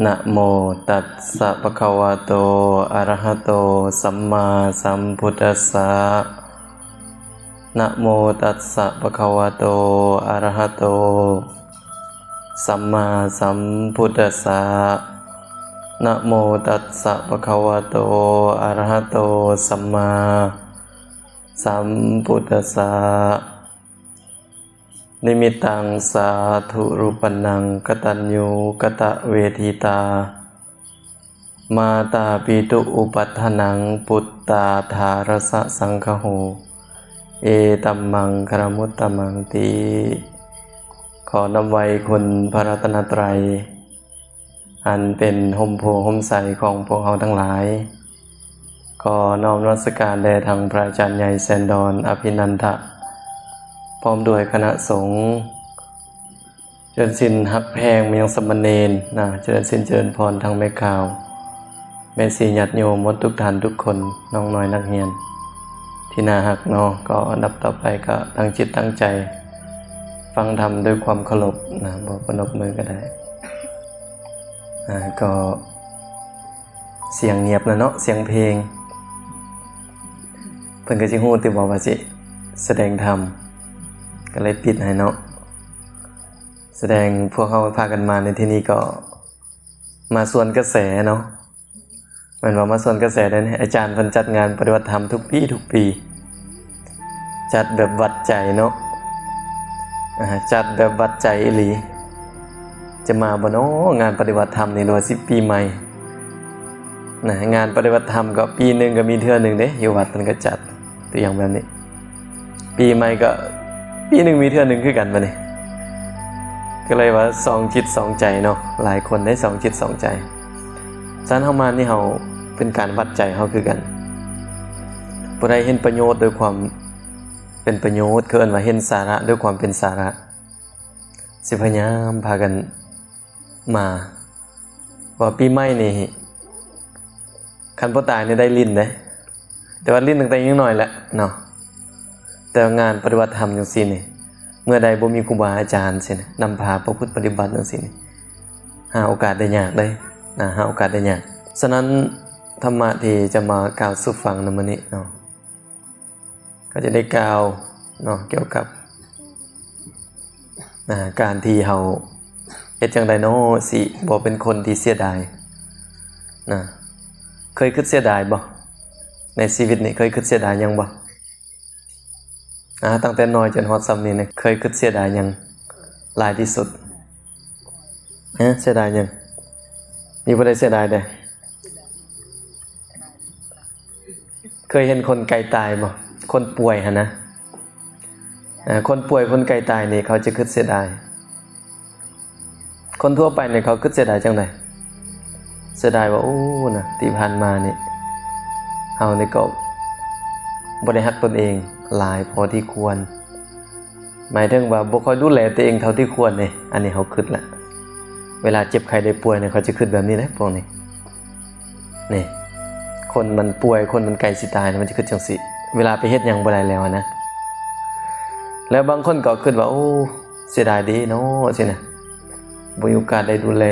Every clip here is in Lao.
ນະໂມຕັດສະ ພະຄະວະໂຕ ອະຣະຫະໂຕ ສຳມາສຳພຸດທັດສະ ນະໂມຕັດສະ ພະຄະວະໂຕ ອະຣະຫະໂຕ ສຳມາສຳພຸດທັດສະ ນະໂມຕັດສະ ພະຄະວະໂຕ ອະຣະຫະໂຕ ສຳມາສຳພຸດທັດສະ. ນິມິດຕັງ ສາທຸຮູປະນັງ ກະຕັນຍູກະຕະເວທິຕາ ມາຕາປິຕຸອຸປັດຖານັງ ປຸດຕາທາຣະສະສັງຄະໂຫ ເອຕັມມັງຄະລະມຸດຕະມັງຕິ. ຂໍນຳໄຫວ້ຄຸນພະລັດຕະນະໄຕ ອັນເປັນຮົ່ມໂພຮົ່ມໄຊຂອງພວກເຮົາທັງຫຼາຍ. ຂໍນ້ອມນະມັດສະການແດ່ທັງພະອາຈານໃຫຍ່ແສນດອນ ອະພິນັນທະ ພ້ອມດ້ວຍຄະນະສົງ. ຈະເລີນສິນຮັກແພງມາຍັງສາມະເນນນະ, ຈະເລີນສິນຈະເລີນພອນທັງແມ່ຂ່າວ ແມ່ຊີ ຍາດໂຍມໝົດທຸກທ່ານທຸກຄົນ, ນ້ອງນ້ອຍນັກຮຽນທີ່ໜ້າຮັກເນາະ. ກໍອັນດັບຕໍ່ໄປກໍຕັ້ງຈິດຕັ້ງໃຈຟັງທຳດ້ວຍຄວາມເຄົາລົບນະ, ບໍ່ປະນົມມືກໍໄດ້. ອາ ກໍສຽງງຽບແລ້ວເນາະ, ສຽງເພງ. ເພິ່ນກໍຊິຮູ້ຕິວ່າ ວ່າຊິສະແດງທຳ, ກໍເລີຍປິດໃຫ້ເນາະ. ສະແດງພວກເຮົາພາກັນມາໃນທີ່ນີ້ກໍມາສວນກະແສເນາະ, ແມ່ນວ່າມາສວນກະແສໄດ້. ອາຈານເພິ່ນຈັດງານປະຕິບັດທຳທຸກປີ ທຸກປີ, ຈັດແບບວັດໃຈເນາະ, ອາ ຈັດແບບວັດໃຈອີ່ຫຼີ. ຈະມາບໍ່ນໍ ງານປະຕິບັດທຳນີ້ ຫຼືວ່າຊິປີໃໝ່ນະ? ງານປະຕິບັດທຳກໍປີໜຶ່ງກໍມີເທື່ອໜຶ່ງເດ້, ຢູ່ວັດເພິ່ນກໍຈັດຕົວຢ່າງແບບນີ້. ປີໃໝ່ກໍປີໜຶ່ງມີເທື່ອໜຶ່ງຄືກັນບັດນີ້. ກໍເລີຍວ່າສອງຈິດສອງໃຈເນາະ, ຫຼາຍຄົນໄດ້ສອງຈິດສອງໃຈ. ສະນັ້ນເຮົາມານີ້ ເຮົາເປັນການວັດໃຈເຮົາຄືກັນ. ຜູ້ໃດເຫັນປະໂຫຍດດ້ວຍຄວາມເປັນປະໂຫຍດ, ເຂົາເອີ້ນວ່າເຫັນສາລະດ້ວຍຄວາມເປັນສາລະ, ຊິພະຍາຍາມພາກັນມາ. ວ່າປີໃໝ່ນີ້ ຄັນບໍ່ຕາຍນີ້ໄດ້ຫຼິ້ນເດ້, ແຕ່ວ່າຫຼິ້ນຕັ້ງແຕ່ຍັງນ້ອຍແຫຼະເນາະ. ແຕ່ວ່າງານປະຕິບັດທຳຈັ່ງຊີ້ນີ້ ເມື່ອໃດບໍ່ມີຄູບາອາຈານຊີ້ນະ ນຳພາປະພຶດປະຕິບັດຈັ່ງຊີ້ນີ້ ຫາໂອກາດໄດ້ຍາກເດ້ນະ, ຫາໂອກາດໄດ້ຍາກ. ສະນັ້ນ ທຳມະທີ່ຈະມາກ່າວສູ່ຟັງໃນມື້ນີ້ເນາະ ກໍຈະໄດ້ກ່າວເນາະ ກ່ຽວກັບ ນະ ການທີ່ເຮົາເຮັດຈັ່ງໃດເນາະ ຊິບໍ່ເປັນຄົນທີ່ເສຍດາຍນະ. ເຄີຍຄິດເສຍດາຍບໍ່? ໃນຊີວິດນີ້ເຄີຍຄິດເສຍດາຍຫຍັງບໍ່? ອາ ຕັ້ງແຕ່ນ້ອຍຈົນຮອດຊ່ຳນີ້ນະ ເຄີຍຄິດເສຍດາຍຫຍັງຫຼາຍທີ່ສຸດ? ຮະ? ເສຍດາຍຫຍັງ? ມີຜູ້ໃດເສຍດາຍແດ່? ເຄີຍເຫັນຄົນໃກ້ຕາຍບໍ່? ຄົນປ່ວຍຫັ້ນນະ. ອາ ຄົນປ່ວຍຄົນໃກ້ຕາຍນີ້ ເຂົາຈະຄິດເສຍດາຍ. ຄົນທົ່ວໄປນີ້ ເຂົາຄິດເສຍດາຍຈັ່ງໃດ? ເສຍດາຍວ່າ ໂອ້ ນະ ທີ່ຜ່ານມານີ້ ເຮົານີ້ກໍບໍ່ໄດ້ຮັກຕົນເອງຫຼາຍພໍທີ່ຄວນ. ໝາຍເຖິງວ່າບໍ່ຄ່ອຍດູແລຕົວເອງເທົ່າທີ່ຄວນເດ້. ອັນນີ້ເຮົາຄິດລະ, ເວລາເຈັບໄຂ້ໄດ້ປ່ວຍນີ້ ເຂົາຈະຄິດແບບນີ້ເດ້ ພວກນີ້. ນີ້ ຄົນມັນປ່ວຍ ຄົນມັນໃກ້ຊິຕາຍ ມັນຈະຄິດຈັ່ງຊີ້ ເວລາໄປເຮັດຫຍັງບໍ່ໄດ້ແລ້ວນະ. ແລ້ວບາງຄົນກໍຄິດວ່າ ໂອ້ ເສຍດາຍເດ້ເນາະ ຊີ້ນະ, ບໍ່ມີໂອກາດໄດ້ດູແລ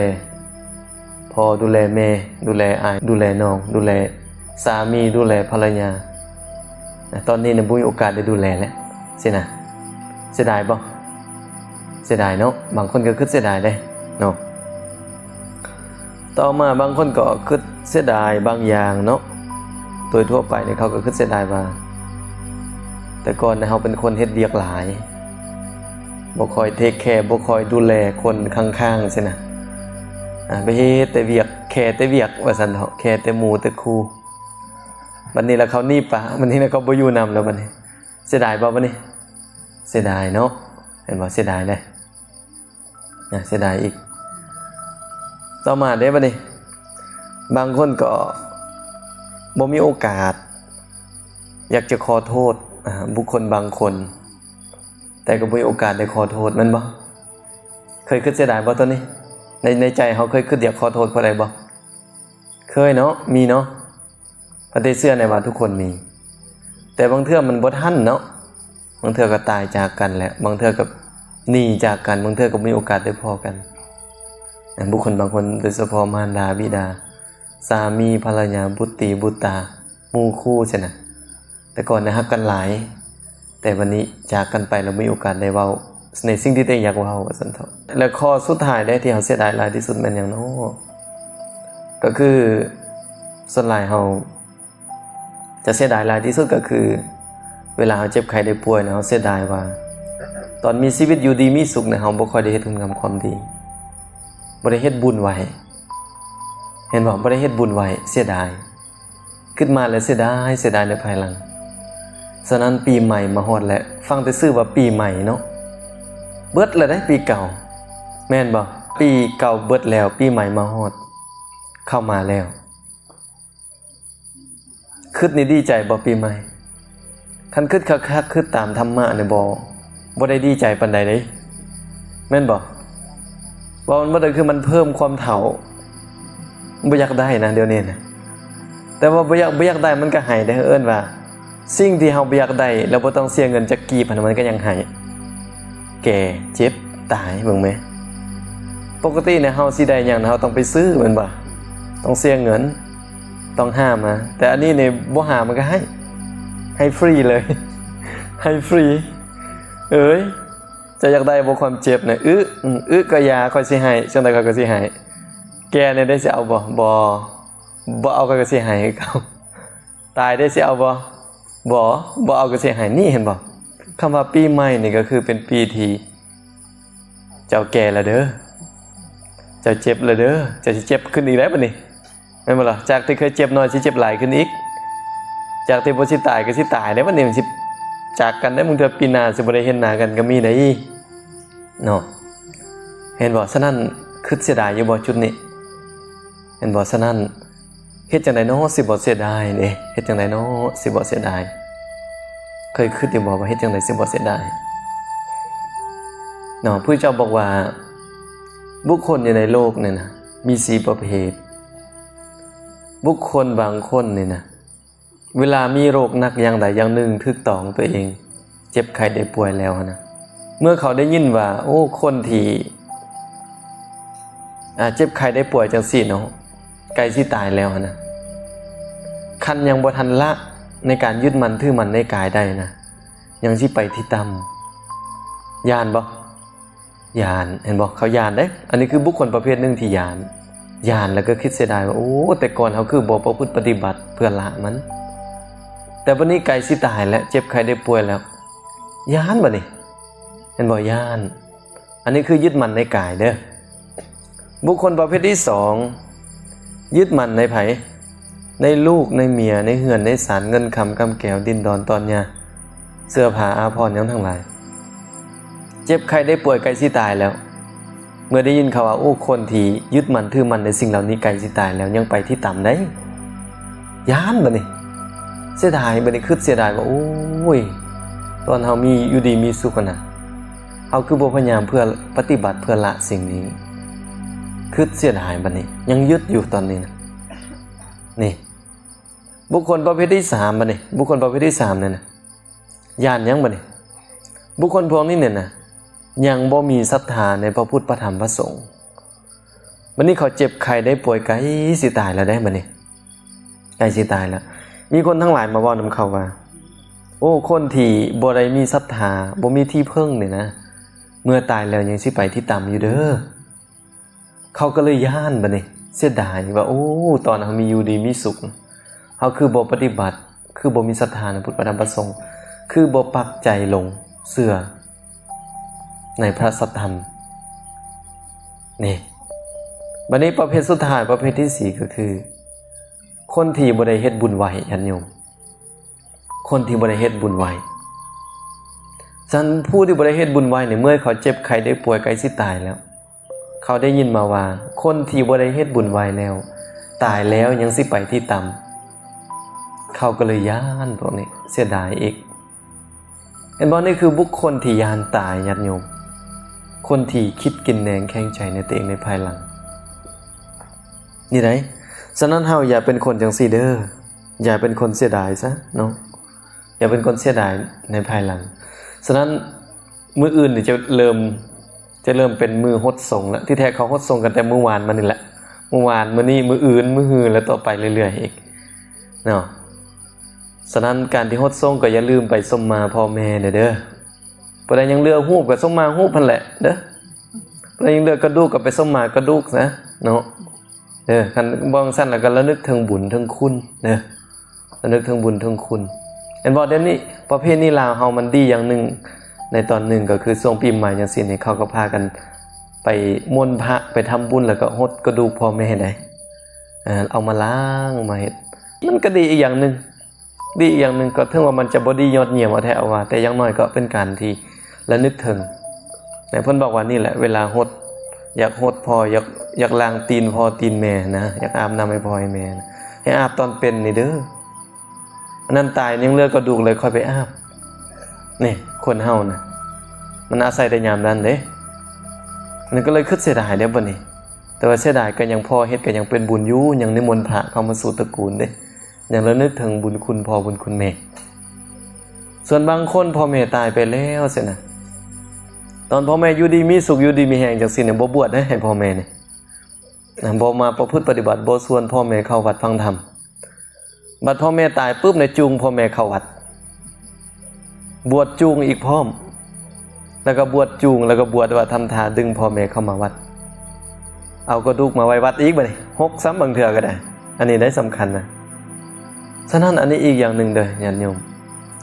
ພໍ່ ດູແລແມ່ ດູແລອ້າຍ ດູແລນ້ອງ ດູແລສາມີ ດູແລພັນລະຍາ. ຕອນນີ້ນະ ບໍ່ມີໂອກາດໄດ້ດູແລແລ້ວ ຊີ້ນະ. ເສຍດາຍບໍ່? ເສຍດາຍເນາະ, ບາງຄົນກໍຄິດເສຍດາຍເດ້ເນາະ. ຕໍ່ມາບາງຄົນກໍຄິດເສຍດາຍບາງຢ່າງເນາະ. ໂດຍທົ່ວໄປນີ້ ເຂົາກໍຄິດເສຍດາຍວ່າ ແຕ່ກ່ອນນະ ເຮົາເປັນຄົນເຮັດວຽກຫຼາຍ, ບໍ່ຄ່ອຍເທກແຄ ບໍ່ຄ່ອຍດູແລຄົນຂ້າງໆ ຊີ້ນະ. ອາ ໄປເຮັດແຕ່ວຽກ ແຄແຕ່ວຽກວ່າຊັ້ນເຖາະ, ແຄແຕ່ໝູ່ແຕ່ຄູ່. ບັດນີ້ລະເຂົາໜີປະ, ບັດນີ້ລະເຂົາບໍ່ຢູ່ນຳແລ້ວ ບັດນີ້ເສຍດາຍບໍ່? ບັດນີ້ເສຍດາຍເນາະ, ເຫັນບໍ່? ເສຍດາຍເດ້. ນະ ເສຍດາຍອີກ. ຕໍ່ມາເດ້ ບັດນີ້ ບາງຄົນກໍບໍ່ມີໂອກາດ ຢາກຈະຂໍໂທດ ອາ ບຸກຄົນບາງຄົນ, ແຕ່ກໍບໍ່ມີໂອກາດໄດ້ຂໍໂທດ ແມ່ນບໍ່? ເຄີຍຄິດເສຍດາຍບໍ່ຕົວນີ້? ໃນ ໃນໃຈເຮົາເຄີຍຄິດຢາກຂໍໂທດຜູ້ໃດບໍ່? ເຄີຍເນາະ, ມີເນາະ. ປະຕິເຊື່ອແນ່ວ່າທຸກຄົນມີ, ແຕ່ບາງເທື່ອມັນບໍ່ທັນເນາະ, ບາງເທື່ອກໍຕາຍຈາກກັນແຫຼະ, ບາງເທື່ອກໍໜີຈາກກັນ, ບາງເທື່ອກໍບໍ່ມີໂອກາດໄດ້ພໍ້ກັນ. ບຸກຄົນບາງຄົນ ໂດຍສະເພາະມານດາບິດາ ສາມີພັນລະຍາ ບຸດຕີບຸດຕາ ໝູ່ຄູ່ຊີ້ນະ ແຕ່ກ່ອນໄດ້ຮັກກັນຫຼາຍ ແຕ່ບັດນີ້ຈາກກັນໄປ ແລ້ວບໍ່ມີໂອກາດໄດ້ເວົ້າໃນສິ່ງທີ່ຕົວເອງຢາກເວົ້າ ວ່າຊັ້ນເຖາະ. ແລະ ຂໍ້ສຸດທ້າຍເດ້ ທີ່ເຮົາເສຍດາຍຫຼາຍທີ່ສຸດແມ່ນຫຍັງນໍ? ກໍຄືສ່ວນຫຼາຍເຮົາຈະເສຍດາຍຫຼາຍທີ່ສຸດ ກໍຄືເວລາເຮົາເຈັບໄຂ້ໄດ້ປ່ວຍນະ ເຮົາເສຍດາຍວ່າ ຕອນມີຊີວິດຢູ່ດີມີສຸກນະ ເຮົາບໍ່ຄ່ອຍໄດ້ເຮັດຄຸນງາມຄວາມດີ ບໍ່ໄດ້ເຮັດບຸນໄວ້ ເຫັນບໍ່? ບໍ່ໄດ້ເຮັດບຸນໄວ້ ເສຍດາຍ ຄິດມາແລ້ວເສຍດາຍ ເສຍດາຍໃນພາຍຫຼັງ. ສະນັ້ນປີໃໝ່ມາຮອດແລ້ວ ຟັງແຕ່ຊື່ວ່າປີໃໝ່ເນາະ ເບິດແລ້ວເດ້ປີເກົ່າ ແມ່ນບໍ່? ປີເກົ່າເບິດແລ້ວ ປີໃໝ່ມາຮອດ ເຂົ້າມາແລ້ວ. ຄິດນີ້ດີໃຈບໍ່ປີໃໝ່? ຄັນຄິດຄັກໆ ຄິດຕາມທຳມະນີ້ບໍ່ ບໍ່ໄດ້ດີໃຈປານໃດເດ້ ແມ່ນບໍ່? ເວົ້າມັນບໍ່ໄດ້ ຄືມັນເພີ່ມຄວາມເຖົ້າ ບໍ່ຢາກໄດ້ນະ ດຽວນີ້ນະ ແຕ່ວ່າບໍ່ຢາກ ບໍ່ຢາກໄດ້ມັນກໍໃຫ້ເດ້ ເອີ້ນວ່າ ສິ່ງທີ່ເຮົາບໍ່ຢາກໄດ້ ແລ້ວບໍ່ຕ້ອງເສຍເງິນຈັກກີບຫັ້ນ ມັນກໍຍັງໃຫ້ ແກ່ ເຈັບ ຕາຍ ເບິ່ງແມ. ປົກກະຕິນີ້ເຮົາຊິໄດ້ຫຍັງ ເຮົາຕ້ອງໄປຊື້ແມ່ນບໍ່? ຕ້ອງເສຍເງິນ ຕ້ອງຫາມາ ແຕ່ອັນນີ້ນີ້ບໍ່ຫາມັນກໍໃຫ້ ໃຫ້ຟຣີເລີຍ ໃຫ້ຟຣີ. ເອີຍ ເຈົ້າຢາກໄດ້ບໍ່ຄວາມເຈັບນະ? ອຶ ອຶ ອຶກໍຢ່າ ຂ້ອຍຊິໃຫ້ ຈັ່ງໃດຂ້ອຍກໍຊິໃຫ້. ແກ່ແດ່ເດ້ ຊິເອົາບໍ່? ບໍ່ ບໍ່ເອົາ ຂ້ອຍກໍຊິໃຫ້ຄືເກົ່າ. ຕາຍເດ້ ຊິເອົາບໍ່? ບໍ່ ບໍ່ເອົາກໍຊິໃຫ້. ນີ້ເຫັນບໍ່? ຄຳວ່າປີໃໝ່ນີ້ກໍຄືເປັນປີທີ່ເຈົ້າແກ່ແລ້ວເດີ ເຈົ້າເຈັບແລ້ວເດີ ເຈົ້າຊິເຈັບຂຶ້ນອີກແລ້ວບັດນີ້ ແມ່ນບໍ່ລະ? ຈາກທີ່ເຄີຍເຈັບໜ້ອຍ ຊິເຈັບຫຼາຍຂຶ້ນອີກ ຈາກທີ່ບໍ່ຊິຕາຍກໍຊິຕາຍແລ້ວບັດນີ້ ມັນຊິຈາກກັນໄດ້ ບາງເທື່ອປີໜ້າຊິບໍ່ໄດ້ເຫັນໜ້າກັນກໍມີໄດ໋ເນາະ ເຫັນບໍ່? ສະນັ້ນຄິດເສຍດາຍຢູ່ບໍ່ຈຸດນີ້? ເຫັນບໍ່? ສະນັ້ນ ເຮັດຈັ່ງໃດນໍຊິບໍ່ເສຍດາຍເດ້? ເຮັດຈັ່ງໃດນໍຊິບໍ່ເສຍດາຍ? ເຄີຍຄິດຢູ່ບໍ່ວ່າເຮັດຈັ່ງໃດຊິບໍ່ເສຍດາຍເນາະ? ພະເຈົ້າບອກວ່າ ບຸກຄົນຢູ່ໃນໂລກນີ້ນະ ມີສີ່ປະເພດ. ບຸກຄົນບາງຄົນນີ້ນະ ເວລາມີໂລກໜັກຢ່າງໃດຢ່າງໜຶ່ງຖືກຕ້ອງຕົວເອງ ເຈັບໄຂ້ໄດ້ປ່ວຍແລ້ວຫັ້ນນະ ເມື່ອເຂົາໄດ້ຍິນວ່າ ໂອ້ ຄົນທີ່ ອ່າ ເຈັບໄຂ້ໄດ້ປ່ວຍຈັ່ງຊີ້ເນາະ ໃກ້ຊິຕາຍແລ້ວຫັ້ນນະ ຄັນຍັງບໍ່ທັນລະໃນການຍຶດໝັ້ນຖືໝັ້ນໃນກາຍໄດ້ນະ ຍັງຊິໄປທີ່ຕ່ຳ. ຢ້ານບໍ່? ຢ້ານ ເຫັນບໍ່? ເຂົາຢ້ານເດ້. ອັນນີ້ຄືບຸກຄົນປະເພດໜຶ່ງທີ່ຢ້ານ ຢ້ານແລ້ວກໍຄິດເສຍດາຍວ່າ ໂອ້ ແຕ່ກ່ອນເຮົາຄືບໍ່ປະພຶດປະຕິບັດເພື່ອລະມັນ ແຕ່ບັດນີ້ໃກ້ຊິຕາຍແລ້ວ ເຈັບໄຂ້ໄດ້ປ່ວຍແລ້ວ ຢ້ານບັດນີ້ ເຫັນບໍ່? ຢ້ານ. ອັນນີ້ຄືຍຶດໝັ້ນໃນກາຍເດີ້. ບຸກຄົນປະເພດທີສອງ ຍຶດໝັ້ນໃນໃຜ? ໃນລູກ ໃນເມຍ ໃນເຮືອນ ໃນຊານ ເງິນຄຳກຳແກ້ວ ດິນດອນຕອນຫຍ້າ ເສື້ອຜ້າອາພອນຫຍັງທັງຫຼາຍ. ເຈັບໄຂ້ໄດ້ປ່ວຍໃກ້ຊິຕາຍແລ້ວ ເມື່ອໄດ້ຍິນຂ່າວວ່າ ໂອ້ ຄົນທີ່ຍຶດໝັ້ນຖືໝັ້ນໃນສິ່ງເຫຼົ່ານີ້ໃກ້ຊິຕາຍແລ້ວ ຍັງໄປທີ່ຕ່ຳໄດ້ ຢ້ານບັດນີ້ ເສຍດາຍ ບັດນີ້ຄິດເສຍດາຍວ່າ ໂອ້ຍ ຕອນເຮົາມີຢູ່ດີມີສຸກຫັ້ນນະ ເຮົາຄືບໍ່ພະຍາຍາມເພື່ອປະຕິບັດເພື່ອລະສິ່ງນີ້? ຄິດເສຍດາຍບັດນີ້ ຍັງຍຶດຢູ່ຕອນນີ້ນະ. ນີ້ ບຸກຄົນປະເພດທີສາມບັດນີ້ ບຸກຄົນປະເພດທີສາມນັ້ນນະ ຢ້ານຫຍັງບັດນີ້? ບຸກຄົນພວກນີ້ນີ້ນະ ຍັງບໍ່ມີສັດທາໃນພະພຸດ ພະທຳ ພະສົງ. ບັດນີ້ເຂົາເຈັບໄຂ້ໄດ້ປ່ວຍໃກ້ຊິຕາຍແລ້ວເດ້ ບັດນີ້ໃກ້ຊິຕາຍແລ້ວ ມີຄົນທັງຫຼາຍມາເວົ້ານຳເຂົາວ່າ ໂອ້ ຄົນທີ່ບໍ່ໄດ້ມີສັດທາ ບໍ່ມີທີ່ເພິ່ງນີ້ນະ ເມື່ອຕາຍແລ້ວຍັງຊິໄປທີ່ຕ່ຳຢູ່ເດີ້. ເຂົາກໍເລີຍຢ້ານບັດນີ້ ເສຍດາຍວ່າ ໂອ້ ຕອນເຮົາມີຢູ່ດີມີສຸກ ເຮົາຄືບໍ່ປະຕິບັດ ຄືບໍ່ມີສັດທາໃນພຸດ ພະທຳ ພະສົງ ຄືບໍ່ປັກໃຈລົງເຊື່ອໃນພະສັດທຳ. ນີ້ ບັດນີ້ປະເພດສຸດທ້າຍ ປະເພດທີສີ່ ກໍຄື ຄົນທີ່ບໍ່ໄດ້ເຮັດບຸນໄວ້ ຍາດໂຍມ ຄົນທີ່ບໍ່ໄດ້ເຮັດບຸນໄວ້. ສະນັ້ນ ຜູ້ທີ່ບໍ່ໄດ້ເຮັດບຸນໄວ້ນີ້ ເມື່ອເຂົາເຈັບໄຂ້ໄດ້ປ່ວຍໃກ້ຊິຕາຍແລ້ວ ເຂົາໄດ້ຍິນມາວ່າ ຄົນທີ່ບໍ່ໄດ້ເຮັດບຸນໄວ້ແລ້ວ ຕາຍແລ້ວຍັງຊິໄປທີ່ຕ່ຳ ເຂົາກໍເລີຍຢ້ານພວກນີ້ ເສຍດາຍອີກ. ເຫັນບໍ່? ນີ້ຄືບຸກຄົນທີ່ຢ້ານຕາຍ ຍາດໂຍມ ຄົນທີ່ຄິດກິນແໜງແຂງໃຈໃນຕົວເອງໃນພາຍຫຼັງ ນີ້ໃດ໋. ສະນັ້ນເຮົາຢ່າເປັນຄົນຈັ່ງຊີ້ເດີ້ ຢ່າເປັນຄົນເສຍດາຍຊະເນາະ ຢ່າເປັນຄົນເສຍດາຍໃນພາຍຫຼັງ. ສະນັ້ນ ມື້ອື່ນນີ້ຈະເລີ່ມ ຈະເລີ່ມເປັນມື້ຫົດສົງລະ. ທີ່ແທ້ເຂົາຫົດສົງກັນແຕ່ມື້ວານມານີ້ແຫຼະ, ມື້ວານ, ມື້ນີ້, ມື້ອື່ນ, ມື້ຮື ແລະ ຕໍ່ໄປເລື້ອຍໆອີກເນາະ. ສະນັ້ນການທີ່ຫົດສົງກໍຢ່າລືມໄປສົມມາພໍ່ແມ່ແດ່ເດີ. ຜູ້ໃດຍັງເຫຼືອຮູບກໍສົມມາຮູບຫັ້ນແຫຼະເດີ. ຜູ້ໃດຍັງເຫຼືອກະດູກກໍໄປສົມມາກະດູກຊະເນາະ. ເອີ ຄັນບໍ່ຈັ່ງຊັ້ນແລ້ວກໍລະນຶກເຖິງບຸນເຖິງຄຸນເດີ, ລະນຶກເຖິງບຸນເຖິງຄຸນ. ເຫັນບໍ່ ດຽວນີ້ປະເພນີລາວເຮົາມັນດີຢ່າງໜຶ່ງ ໃນຕອນໜຶ່ງກໍຄືຊ່ວງປີໃໝ່ຈັ່ງຊີ້ນີ້ ເຂົາກໍພາກັນໄປມົນພະ ໄປທຳບຸນ ແລ້ວກໍຫົດກະດູກພໍ່ແມ່ໃດ໋. ເອີ ເອົາມາລ້າງມາເຮັດ ມັນກໍດີອີກຢ່າງໜຶ່ງ. ດີອີກຢ່າງໜຶ່ງ ກໍເຖິງວ່າມັນຈະບໍ່ດີຍອດຢ້ຽມເອົາແທ້ເອົາວ່າ ແຕ່ຢ່າງໜ້ອຍກໍເປັນການທີ່ລະນຶກເຖິງ. ແຕ່ເພິ່ນບອກວ່ານີ້ແຫຼະ ເວລາຫົດ ຢາກຫົດພໍ່ ຢາກ ຢາກລ້າງຕີນພໍ່ຕີນແມ່ນະ, ຢາກອາບນ້ຳໃຫ້ພໍ່ໃຫ້ແມ່ນະ, ໃຫ້ອາບຕອນເປັນນີ້ເດີ. ອັນນັ້ນຕາຍຍັງເຫຼືອກະດູກເລີຍຄ່ອຍໄປອາບ. ນີ້ ຄົນເຮົານະ ມັນອາໄສແຕ່ຍາມນັ້ນເດ້. ອັນນັ້ນກໍເລີຍຄິດເສຍດາຍເດ້ບັດນີ້. ແຕ່ວ່າເສຍດາຍກໍຍັງພໍເຮັດ ກໍຍັງເປັນບຸນຢູ່, ຍັງນິມົນພະເຂົ້າມາສູ່ຕະກູນເດ້. ຍັງລະນຶກເຖິງບຸນຄຸນພໍ່ບຸນຄຸນແມ່. ສ່ວນບາງຄົນພໍ່ແມ່ຕາຍໄປແລ້ວຊີ້ນະ, ຕອນພໍ່ແມ່ຢູ່ດີມີສຸກ ຢູ່ດີມີແຮງຈັ່ງຊີ້ນະ ບໍ່ບວດໃຫ້ພໍ່ແມ່ນີ້ນະ, ບໍ່ມາປະພຶດປະຕິບັດ, ບໍ່ຊວນພໍ່ແມ່ເຂົ້າວັດຟັງທຳ. ບັດພໍ່ແມ່ຕາຍປຶບນີ້ ຈູງພໍ່ແມ່ເຂົ້າວັດ, ບວດຈູງອີກພ້ອມ. ແລ້ວກໍບວດຈູງ ແລ້ວກໍບວດວ່າທຳທ່າດຶງພໍ່ແມ່ເຂົ້າມາວັດ, ເອົາກະດູກມາໄວ້ວັດອີກ. ບັດນີ້ຫົກຊ້ຳບາງເທື່ອກໍໄດ້. ອັນນີ້ໄດ້ສຳຄັນນະ. ສະນັ້ນ ອັນນີ້ອີກຢ່າງໜຶ່ງເດີຍາດໂຍມ,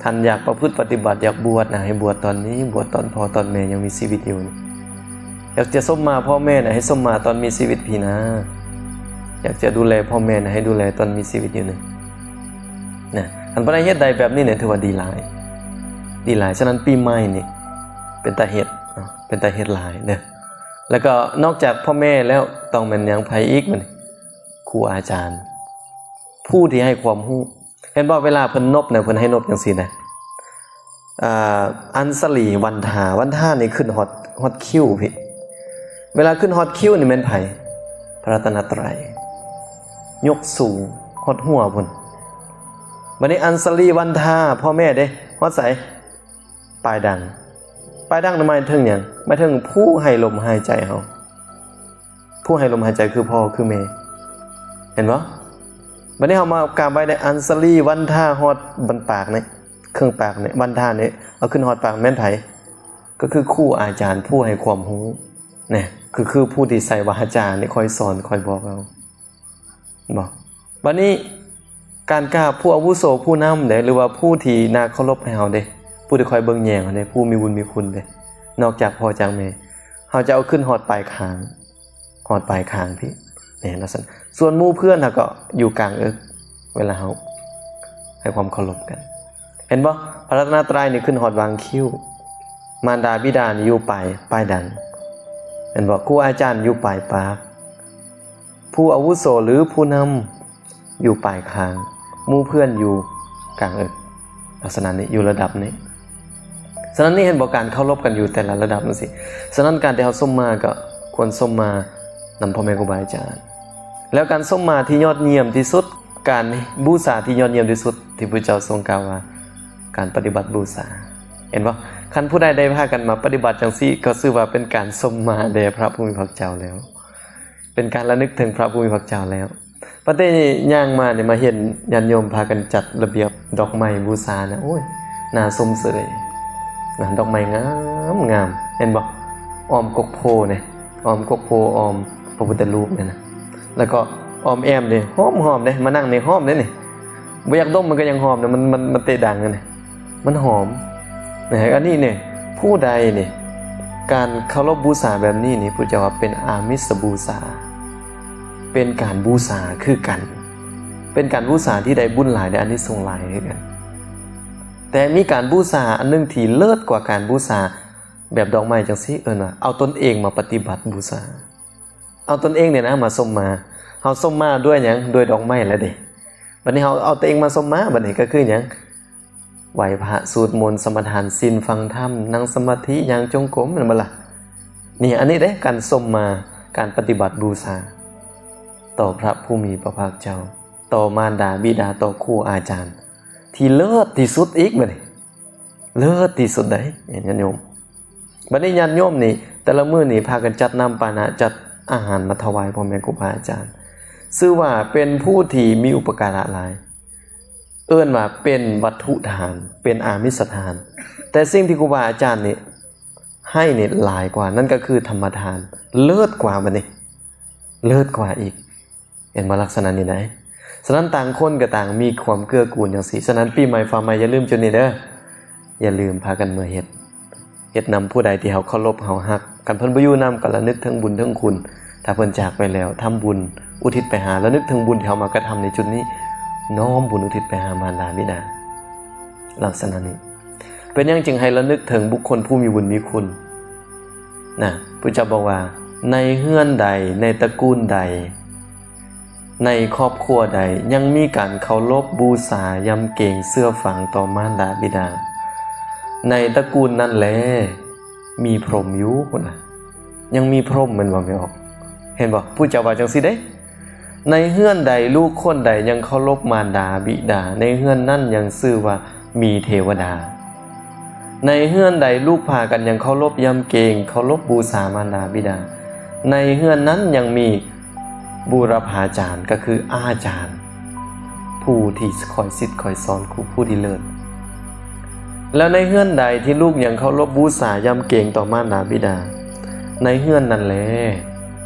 ທ່ານຢາກປະພຶດປະຕິບັດ ຢາກບວດນະ ໃຫ້ບວດຕອນນີ້, ບວດຕອນພໍ່ຕອນແມ່ຍັງມີຊີວິດຢູ່. ຢາກຈະສົມມາພໍ່ແມ່ນະ ໃຫ້ສົມມາຕອນມີຊີວິດພີ້ນາ. ຢາກຈະດູແລພໍ່ແມ່ນະ ໃຫ້ດູແລຕອນມີຊີວິດຢູ່ນີ້ນະ. ຄັນຜູ້ໃດເຮັດໄດ້ແບບນີ້ນີ້ ຖືວ່າດີຫຼາຍ, ດີຫຼາຍ. ສະນັ້ນປີໃໝ່ນີ້ເປັນຕາເຮັດເນາະ, ເປັນຕາເຮັດຫຼາຍເດີ. ແລ້ວກໍນອກຈາກພໍ່ແມ່ແລ້ວ ຕ້ອງແມ່ນຫຍັງ ໃຜອີກບັດນີ້? ຄູອາຈານ ຜູ້ທີ່ໃຫ້ຄວາມຮູ້. ເຫັນບໍ່ ເວລາເພິ່ນນົບນະ ເພິ່ນໃຫ້ນົບຈັ່ງຊີ້ນະ. ອ່າ ອັນສະລີວັນທາ, ວັນທານີ້ຂຶ້ນຮອດ ຮອດຄິ້ວພີ້. ເວລາຂຶ້ນຮອດຄິ້ວນີ້ແມ່ນໃຜ? ພະລັດຕະນະໄຕ. ຍົກສູງຮອດຫົວພຸ້ນ. ບັດນີ້ອັນສະລີວັນທາ ພໍ່ແມ່ເດ້ ຮອດໃສ? ປາຍດັງ. ປາຍດັງນີ້ໝາຍເຖິງຫຍັງ? ໝາຍເຖິງຜູ້ໃຫ້ລົມຫາຍໃຈເຮົາ. ຜູ້ໃຫ້ລົມຫາຍໃຈຄືພໍ່ຄືແມ່. ເຫັນບໍ່? ບັດນີ້ເຮົາມາກາບໄຫວ້ໃນອັນສະລີວັນທາ ຮອດບັນປາກນີ້, ເຄິ່ງປາກນີ້, ວັນທານີ້ ເອົາຂຶ້ນຮອດປາກແມ່ນໃຜ? ກໍຄືຄູອາຈານຜູ້ໃຫ້ຄວາມຮູ້ນະ, ຄື ຄືຜູ້ທີ່ໃສ່ວາຈານີ້ ຄອຍສອນ ຄອຍບອກເຮົາ. ບໍ່ ບັດນີ້ການກາບຜູ້ອາວຸໂສຜູ້ນຳເດ້ ຫຼືວ່າຜູ້ທີ່ໜ້າເຄົາລົບໃຫ້ເຮົາເດ້, ຜູ້ທີ່ຄອຍເບິ່ງແຍງເຮົາເດ້, ຜູ້ມີບຸນມີຄຸນເດ້, ນອກຈາກພໍ່ຈາກແມ່ ເຮົາຈະເອົາຂຶ້ນຮອດປາຍຄາງ, ຮອດປາຍຄາງພີ້ ແມ່ນວ່າຊັ້ນ. ສ່ວນໝູ່ເພື່ອນເຮົາກໍຢູ່ກາງເອິກ ເວລາເຮົາໃຫ້ຄວາມເຄົາລົບກັນ. ເຫັນບໍ່? ພະລັດຕະນະໄຕນີ້ຂຶ້ນຮອດຫວ່າງຄິ້ວ, ມານດາບິດານີ້ຢູ່ປາຍ ປາຍດັງ. ເຫັນບໍ່? ຄູອາຈານຢູ່ປາຍປາກ, ຜູ້ອາວຸໂສ ຫຼື ຜູ້ນຳຢູ່ປາຍຄາງ, ໝູ່ເພື່ອນຢູ່ກາງເອິກ. ລັກສະນະນີ້ ຢູ່ລະດັບນີ້. ສະນັ້ນນີ້ ເຫັນບໍ່? ການເຄົາລົບກັນຢູ່ແຕ່ລະລະດັບຈັ່ງຊີ້. ສະນັ້ນ ການທີ່ເຮົາສົມມາ ກໍຄວນສົມມານຳພໍ່ແມ່ຄູບາອາຈານ. ແລ້ວການສົມມາທີ່ຍອດຢ້ຽມທີ່ສຸດ, ການບູຊາທີ່ຍອດຢ້ຽມທີ່ສຸດ ທີ່ພະເຈົ້າຊົງກ່າວວ່າ ການປະຕິບັດບູຊາ. ເຫັນບໍ່? ຄັນຜູ້ໃດໄດ້ພາກັນມາປະຕິບັດຈັ່ງຊີ້ ກໍຊື່ວ່າເປັນການສົມມາແດ່ພະຜູ້ມີພະເຈົ້າແລ້ວ, ເປັນການລະນຶກເຖິງພະຜູ້ມີພະເຈົ້າແລ້ວ. ປະເທດນີ້ຍ່າງມານີ້ ມາເຫັນຍາດໂຍມພາກັນຈັດລະບຽບດອກໄມ້ບູຊານະ, ໂອ້ຍ ໜ້າຊົມເຊີຍນະ, ດອກໄມ້ງາມໆ. ເຫັນບໍ່? ອ້ອມກົກໂພນີ້, ອ້ອມກົກໂພ, ອ້ອມພະພຸດທະຮູບນີ້ນະ, ແລ້ວກໍອ້ອມແອ້ມນີ້ ຫອມໆເດ້, ມານັ່ງນີ້ຫອມເດ້ນີ້. ບໍ່ຢາກດົມມັນກໍຍັງຫອມນະ, ມັນ ມັນ ມັນເຕະດັງນະ, ມັນຫອມນະ. ອັນນີ້ນີ້ ຜູ້ໃດນີ້ ການເຄົາລົບບູຊາແບບນີ້ນີ້ ພະເຈົ້າວ່າເປັນອາມິສບູຊາ, ເປັນການບູຊາຄືກັນ, ເປັນການບູຊາທີ່ໄດ້ບຸນຫຼາຍ ໄດ້ອານິສົງຫຼາຍຄືກັນ. ແຕ່ມີການບູຊາອັນໜຶ່ງທີ່ເລີດກວ່າການບູຊາແບບດອກໄມ້ຈັ່ງຊີ້, ເອີ້ນວ່າເອົາຕົນເອງມາປະຕິບັດບູຊາ. ເອົາຕົນເອງນີ້ນະມາສົມມາ. ເຮົາສົມມາດ້ວຍຫຍັງ? ດ້ວຍດອກໄມ້ແຫຼະເດ້. ບັດນີ້ເຮົາເອົາຕົວເອງມາສົມມາ, ບັດນີ້ກໍຄືຫຍັງ? ໄຫວ້ພະ, ສູດມົນ, ສະມາທານສິນ, ຟັງທຳ, ນັ່ງສະມາທິ, ຍ່າງຈົງກົມ, ແມ່ນບໍ່ລະ? ນີ້ ອັນນີ້ເດ້ ການສົມມາ, ການປະຕິບັດບູຊາຕໍ່ພະຜູ້ມີພະພາກເຈົ້າ, ຕໍ່ມານດາບິດາ, ຕໍ່ຄູອາຈານ ທີ່ເລີດທີ່ສຸດອີກ. ບັດນີ້ເລີດທີ່ສຸດໃດ໋ ຍາດໂຍມ. ບັດນີ້ຍາດໂຍມນີ້ ຕ່ລະມື້ນີ້ພາກັນຈັດນ້ຳປານະ ຈັດອາຫານມາຖວາຍພໍ່ແມ່ຄູບາອາຈານ ຊື່ວ່າເປັນຜູ້ທີ່ມີອຸປະກາລະຫຼາຍ ເອີ້ນວ່າເປັນວັດຖຸທານ ເປັນອາມິສທານ. ແຕ່ສິ່ງທີ່ຄູບາອາຈານນີ້ໃຫ້ນີ້ຫຼາຍກວ່າ ນັ້ນກໍຄືທຳມະທານ ເລີດກວ່າບັດນີ້ ເລີດກວ່າອີກ. ເຫັນບໍ່ ລັກສະນະນີ້ໃດ໋? ສະນັ້ນຕ່າງຄົນກໍຕ່າງມີຄວາມເກື້ອກູນຈັ່ງຊີ້. ສະນັ້ນປີໃໝ່ຟ້າໃໝ່ຢ່າລືມຈຸດນີ້ເດີ ຢ່າລືມພາກັນເມືອເຮັດ ເຮັດນຳຜູ້ໃດທີ່ເຮົາເຄົາລົບເຮົາຮັກ. ຄັນເພິ່ນບໍ່ຢູ່ນຳ ກໍລະນຶກເຖິງບຸນເຖິງຄຸນ. ຖ້າເພິ່ນຈາກໄປແລ້ວ ທຳບຸນອຸທິດໄປຫາ ລະນຶກເຖິງບຸນທີ່ເຮົາມາກະທຳໃນຈຸດນີ້ ນ້ອມບຸນອຸທິດໄປຫາມານດາບິດາ. ລັກສະນະນີ້ ເປັນຫຍັງຈຶ່ງໃຫ້ລະນຶກເຖິງບຸກຄົນຜູ້ມີບຸນມີຄຸນນະ? ພະເຈົ້າບອກວ່າ ໃນເຮືອນໃດ ໃນຕະກູນໃດ ໃນຄອບຄົວໃດຍັງມີການເຄົາລົບບູຊາຢຳເກງເຊື່ອຟັງຕໍ່ມານດາບິດາ ໃນຕະກູນນັ້ນແລ ມີພົມຢູ່ພຸ້ນນະ. ຍັງມີພົມແມ່ນບໍ່ແມ່ອອກ? ເຫັນບໍ່? ພະເຈົ້າວ່າຈັ່ງຊີ້ເດ້. ໃນເຮືອນໃດລູກຄົນໃດຍັງເຄົາລົບມານດາບິດາ ໃນເຮືອນນັ້ນຍັງຊື່ວ່າມີເທວະດາ. ໃນເຮືອນໃດລູກພາກັນຍັງເຄົາລົບຢຳເກງ ເຄົາລົບບູຊາມານດາບິດາ ໃນເຮືອນນັ້ນຍັງມີ ບູລະພາຈານ ກໍຄືອາຈານ ຜູ້ທີ່ຄອຍສິດຄອຍສອນ ຄູຜູ້ທີ່ເລີດ. ແລ້ວໃນເຮືອນໃດທີ່ລູກຍັງເຄົາລົບບູຊາຢຳເກງຕໍ່ມານດາບິດາ ໃນເຮືອນນັ້ນແລ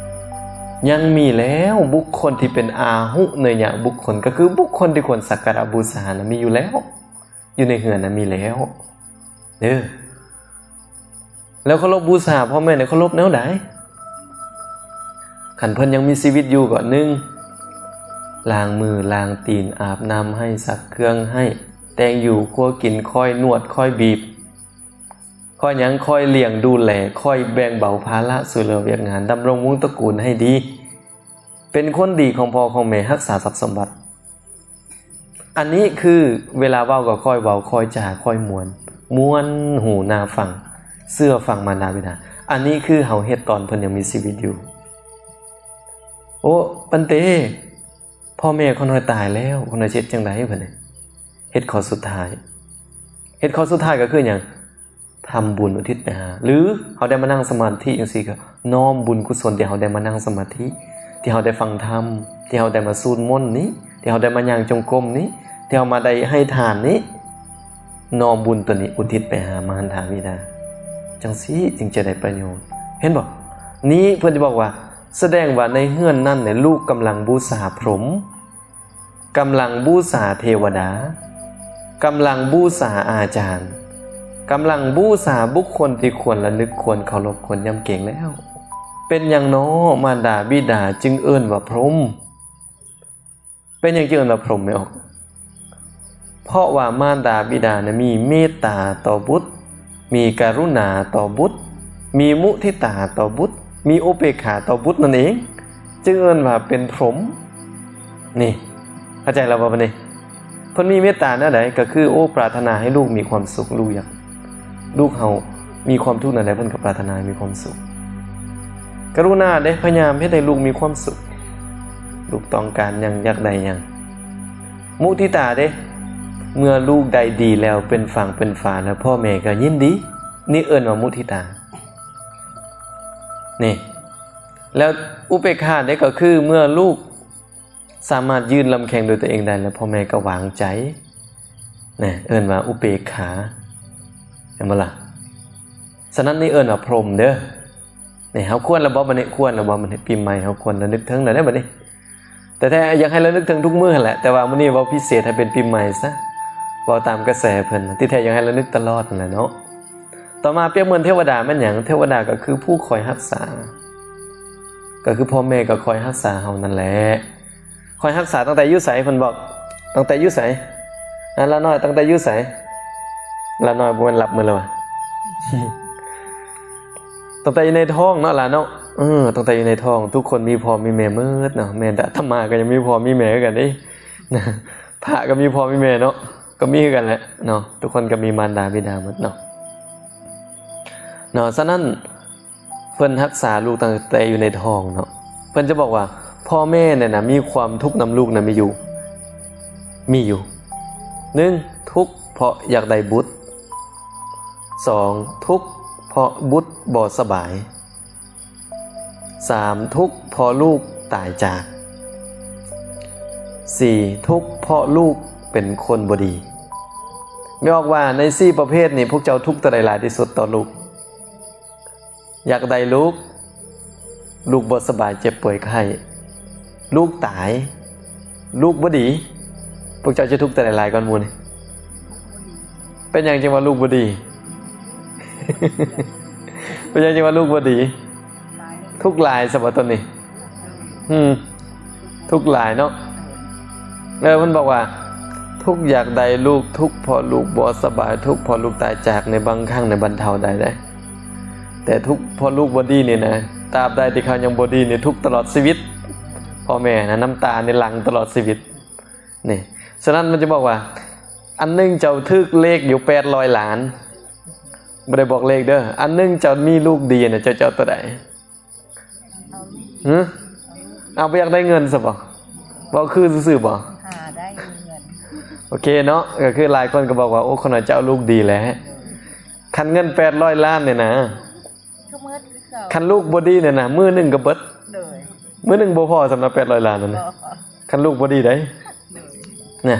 ຍັງມີແລ້ວບຸກຄົນທີ່ເປັນອາຫຸເນຍຍະບຸກຄົນ ກໍຄືບຸກຄົນທີ່ຄວນສັກກາລະບູຊານະ ມີຢູ່ແລ້ວ ຢູ່ໃນເຮືອນນະມີແລ້ວເດີ. ແລ້ວເຄົາລົບບູຊາພໍ່ແມ່ນີ້ເຄົາລົບແນວໃດ? ຄັນເພິ່ນຍັງມີຊີວິດຢູ່ກໍ ໜຶ່ງ ລ້າງມືລ້າງຕີນ ອາບນ້ຳໃຫ້ ຊັກເຄື່ອງໃຫ້ ແຕ່ງຢູ່ຄົວກິນ ຄອຍນວດ ຄອຍບີບ ຄອຍຫຍັງ ຄອຍລ້ຽງດູແລ ຄອຍແບ່ງເບົາພາລະ ຊ່ວຍເຫຼືອວຽກງານ ດຳລົງວົງຕະກູນໃຫ້ດີ ເປັນຄົນດີຂອງພໍ່ຂອງແມ່ ຮັກສາຊັບສົມບັດ. ອັນນີ້ຄືເວລາເວົ້າກໍຄ່ອຍເວົ້າ ຄ່ອຍຈາ ຄ່ອຍມ່ວນ ມ່ວນຫູໜ້າຟັງ ເຊື່ອຟັງມານດາບິດາ. ອັນນີ້ຄືເຮົາເຮັດຕອນເພິ່ນຍັງມີຊີວິດຢູ່. ໂອ້ ປັນເຕ ພໍ່ແມ່ຂ້ານ້ອຍຕາຍແລ້ວ ຂ້ານ້ອຍຊິເຮັດຈັ່ງໃດ? ເພິ່ນເຮັດຂໍ້ສຸດທ້າຍ. ເຮັດຂໍ້ສຸດທ້າຍກໍຄືຫຍັງ? ທຳບຸນອຸທິດໄປຫາ ຫຼື ເຮົາໄດ້ມານັ່ງສະມາທິຈັ່ງຊີ້ ກໍນ້ອມບຸນກຸສົນທີ່ເຮົາໄດ້ມານັ່ງສະມາທິ ທີ່ເຮົາໄດ້ຟັງທຳ ທີ່ເຮົາໄດ້ມາສູດມົນນີ້ ທີ່ເຮົາໄດ້ມາຍ່າງຈົງກົມນີ້ ທີ່ເຮົາມາໄດ້ໃຫ້ທານນີ້ ນ້ອມບຸນຕົວນີ້ອຸທິດໄປຫາມານດາບິດາ ຈັ່ງຊີ້ຈຶ່ງຈະໄດ້ປະໂຫຍດ. ເຫັນບໍ່? ນີ້ເພິ່ນຈະບອກວ່າ ສະແດງວ່າໃນເຮືອນນັ້ນແຫຼະ ລູກກຳລັງບູຊາພົມ ກຳລັງບູຊາເທວະດາ, ກຳລັງບູຊາອາຈານ, ກຳລັງບູຊາບຸກຄົນທີ່ຄວນລະນຶກ, ຄວນເຄົາລົບ, ຄວນຢຳເກງແລ້ວ. ເປັນຫຍັງນໍ ມານດາບິດາຈຶ່ງເອີ້ນວ່າພົມ? ເປັນຫຍັງຈຶ່ງເອີ້ນວ່າພົມແມ່ອອກ? ເພາະວ່າມານດາບິດານະມີເມດຕາຕໍ່ບຸດ, ມີກະລຸນາຕໍ່ບຸດ, ມີມຸທິຕາຕໍ່ບຸດ, ມີອຸເບກຂາຕໍ່ບຸດນັ້ນເອງ, ຈຶ່ງເອີ້ນວ່າເປັນພົມ. ນີ້ ເຂົ້າໃຈແລ້ວບໍ່ບັດນີ້? ເພິ່ນມີເມດຕາແນວໃດ? ກໍຄື ໂອ້ ປາດຖະໜາໃຫ້ລູກມີຄວາມສຸກ, ລູກຢາກ ລູກເຮົາມີຄວາມທຸກແນວໃດ ເພິ່ນກໍປາດຖະໜາໃຫ້ມີຄວາມສຸກ. ກະລຸນາເດ້ ພະຍາຍາມເຮັດໃຫ້ລູກມີຄວາມສຸກ, ລູກຕ້ອງການຫຍັງ ຢາກໄດ້ຫຍັງ. ມຸທິຕາເດ້ ເມື່ອລູກໄດ້ດີແລ້ວ ເປັນຝັ່ງເປັນຝາແລ້ວ ພໍ່ແມ່ກໍຍິນດີ, ນີ້ເອີ້ນວ່າມຸທິຕາ. ນີ້ ແລ້ວອຸເບກຂາເດ້ ກໍຄືເມື່ອລູກ ສາມາດຢືນລຳແຂ້ງໂດຍຕົວເອງໄດ້ແລ້ວ ພໍ່ແມ່ກໍວາງໃຈນະ, ເອີ້ນວ່າອຸເບກຂາ ເຫັນບໍ່ລະ? ສະນັ້ນນີ້ເອີ້ນວ່າພົມເດີ. ນີ້ເຮົາຄວນລະບໍ່ບັດນີ້? ຄວນລະບໍ່ບັດນີ້? ປີໃໝ່ເຮົາຄວນລະນຶກເຖິງແລ້ວເດ້ບັດນີ້. ແຕ່ແທ້ຢາກໃຫ້ລະນຶກເຖິງທຸກມື້ຫັ້ນແຫຼະ, ແຕ່ວ່າມື້ນີ້ເວົ້າພິເສດໃຫ້ເປັນປີໃໝ່ຊະ, ເວົ້າຕາມກະແສເພິ່ນ. ທີ່ແທ້ຢາກໃຫ້ລະນຶກຕະຫຼອດຫັ້ນແຫຼະເນາະ. ຕໍ່ມາປຽບເໝືອນເທວະດາແມ່ນຫຍັງ? ເທວະດາກໍຄືຜູ້ຄອຍຮັກສາ, ກໍຄືພໍ່ແມ່ກໍຄອຍຮັກສາເຮົານັ້ນແຫຼະ. ຄອຍຮັກສາຕັ້ງແຕ່ຢູ່ໃສ? ເພິ່ນບອກ ຕັ້ງແຕ່ຢູ່ໃສ? ອາ ຫຼານ້ອຍ ຕັ້ງແຕ່ຢູ່ໃສ? ຫຼານ້ອຍບໍ່ແມ່ນຫຼັບໝົດແລ້ວຫວາ? ຕັ້ງແຕ່ຢູ່ໃນທ້ອງເນາະຫຼານເນາະ. ເອີ ຕັ້ງແຕ່ຢູ່ໃນທ້ອງ ທຸກຄົນມີພໍ່ມີແມ່ໝົດເນາະ. ແມ່ນແຕ່ອາດຕະມາກໍຍັງມີພໍ່ມີແມ່ຄືກັນເດ້. ພະກໍມີພໍ່ມີແມ່ເນາະ, ກໍມີຄືກັນແຫຼະເນາະ, ທຸກຄົນກໍມີມານດາບິດາໝົດເນາະ ເນາະ. ສະນັ້ນ ເພິ່ນຮັກສາລູກຕັ້ງແຕ່ຢູ່ໃນທ້ອງເນາະ. ເພິ່ນຈະບອກວ່າ ພໍ່ແມ່ນີ້ນະ ມີຄວາມທຸກນຳລູກນະ ມີຢູ່ ມີຢູ່. ໜຶ່ງ ທຸກເພາະຢາກໄດ້ບຸດ, ສອງ ທຸກເພາະບຸດບໍ່ສະບາຍ, ສາມ ທຸກເພາະລູກຕາຍຈາກ. ສີ່ ທຸກເພາະລູກເປັນຄົນບໍ່ດີ. ແມ່ອອກວ່າໃນສີ່ປະເພດນີ້ ພວກເຈົ້າທຸກຕົວໃດຫຼາຍທີ່ສຸດຕໍ່ລູກ? ຢາກໄດ້ລູກ, ລູກບໍ່ສະບາຍເຈັບປ່ວຍໄຂ້, ລູກຕາຍ, ລູກບໍ່ດີ. ພວກເຈົ້າຈະທຸກຕົວໃດຫຼາຍກ່ອນໝູ່ນີ້? ເປັນຫຍັງຈຶ່ງວ່າລູກບໍ່ດີ? ເປັນຫຍັງຈຶ່ງວ່າລູກບໍ່ດີ? ທຸກຫຼາຍຊະບໍ່ຕົວນີ້? ອືມ ທຸກຫຼາຍເນາະ. ເອີ ມັນບອກວ່າ ທຸກຢາກໄດ້ລູກ, ທຸກເພາະລູກບໍ່ສະບາຍ, ທຸກເພາະລູກຕາຍຈາກ, ໃນບາງຄັ້ງໃນບັນເທົາໄດ້ເດ້. ແຕ່ທຸກເພາະລູກບໍ່ດີນີ້ນະ, ຕາບໃດທີ່ເຂົາຍັງບໍ່ດີນີ້ ທຸກຕະຫຼອດຊີວິດ. ພໍ່ແມ່ນະ ນ້ຳຕານີ້ຫຼັ່ງຕະຫຼອດຊີວິດນີ້. ສະນັ້ນມັນຈະບອກວ່າ ອັນໜຶ່ງເຈົ້າຖືກເລກຢູ່ແປດຮ້ອຍລ້ານ, ບໍ່ໄດ້ບອກເລກເດີ, ອັນໜຶ່ງເຈົ້າມີລູກດີນະ, ເຈົ້າຈະເອົາຕົວໃດ? ຫຶ? ເອົາ ບໍ່ຢາກໄດ້ເງິນຊະບໍ່? ເວົ້າຄືຊື່ໆບໍ່? ຫາໄດ້ເງິນ. ໂອເຄເນາະ, ກໍຄືຫຼາຍຄົນກໍບອກວ່າ ໂອ້ ຂ້ານ້ອຍຈະເອົາລູກດີແຫຼະ. ຄັນເງິນແປດຮ້ອຍລ້ານນີ້ນະ, ກໍໝົດຄືເກົ່າ. ຄັນລູກບໍ່ດີນີ້ນະ, ມື້ໜຶ່ງກໍເບິດ. ໂດຍ. ມື້ໜຶ່ງບໍ່ພໍສຳລັບແປດຮ້ອຍລ້ານນັ້ນນະ. ບໍ່. ຄັນລູກບໍ່ດີໃດ໋. ໂດຍ. ນະ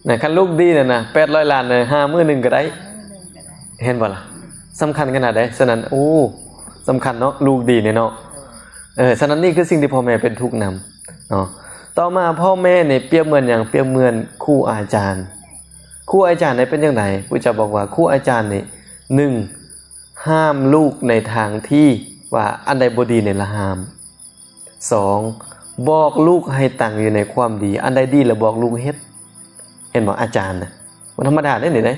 ນະ ຄັນລູກດີນັ້ນນະ ແປດຮ້ອຍລ້ານນະ ຫາມື້ໜຶ່ງກໍໄດ້. ຫາມື້ໜຶ່ງກໍໄດ້. ເຫັນບໍ່ລະ? ສຳຄັນຂະໜາດໃດ? ສະນັ້ນ ໂອ້ ສຳຄັນເນາະ ລູກດີນີ້ເນາະ. ເອີ ສະນັ້ນນີ້ຄືສິ່ງທີ່ພໍ່ແມ່ເປັນທຸກນຳເນາະ. ຕໍ່ມາ ພໍ່ແມ່ນີ້ປຽບເໝືອນຫຍັງ? ປຽບເໝືອນຄູອາຈານ. ຄູອາຈານນີ້ເປັນຈັ່ງໃດ? ພະເຈົ້າບອກວ່າ ຄູອາຈານນີ້ ໜຶ່ງ ຫ້າມລູກໃນທາງທີ່ວ່າອັນໃດບໍ່ດີນີ້ລະຫ້າມ. ສອງ ບອກລູກໃຫ້ຕັ້ງຢູ່ໃນຄວາມດີ, ອັນໃດດີລະບອກລູກເຮັດ. ເຫັນບໍ່? ອາຈານນະ ບໍ່ທຳມະດາເດ້ນີ້ເດ້.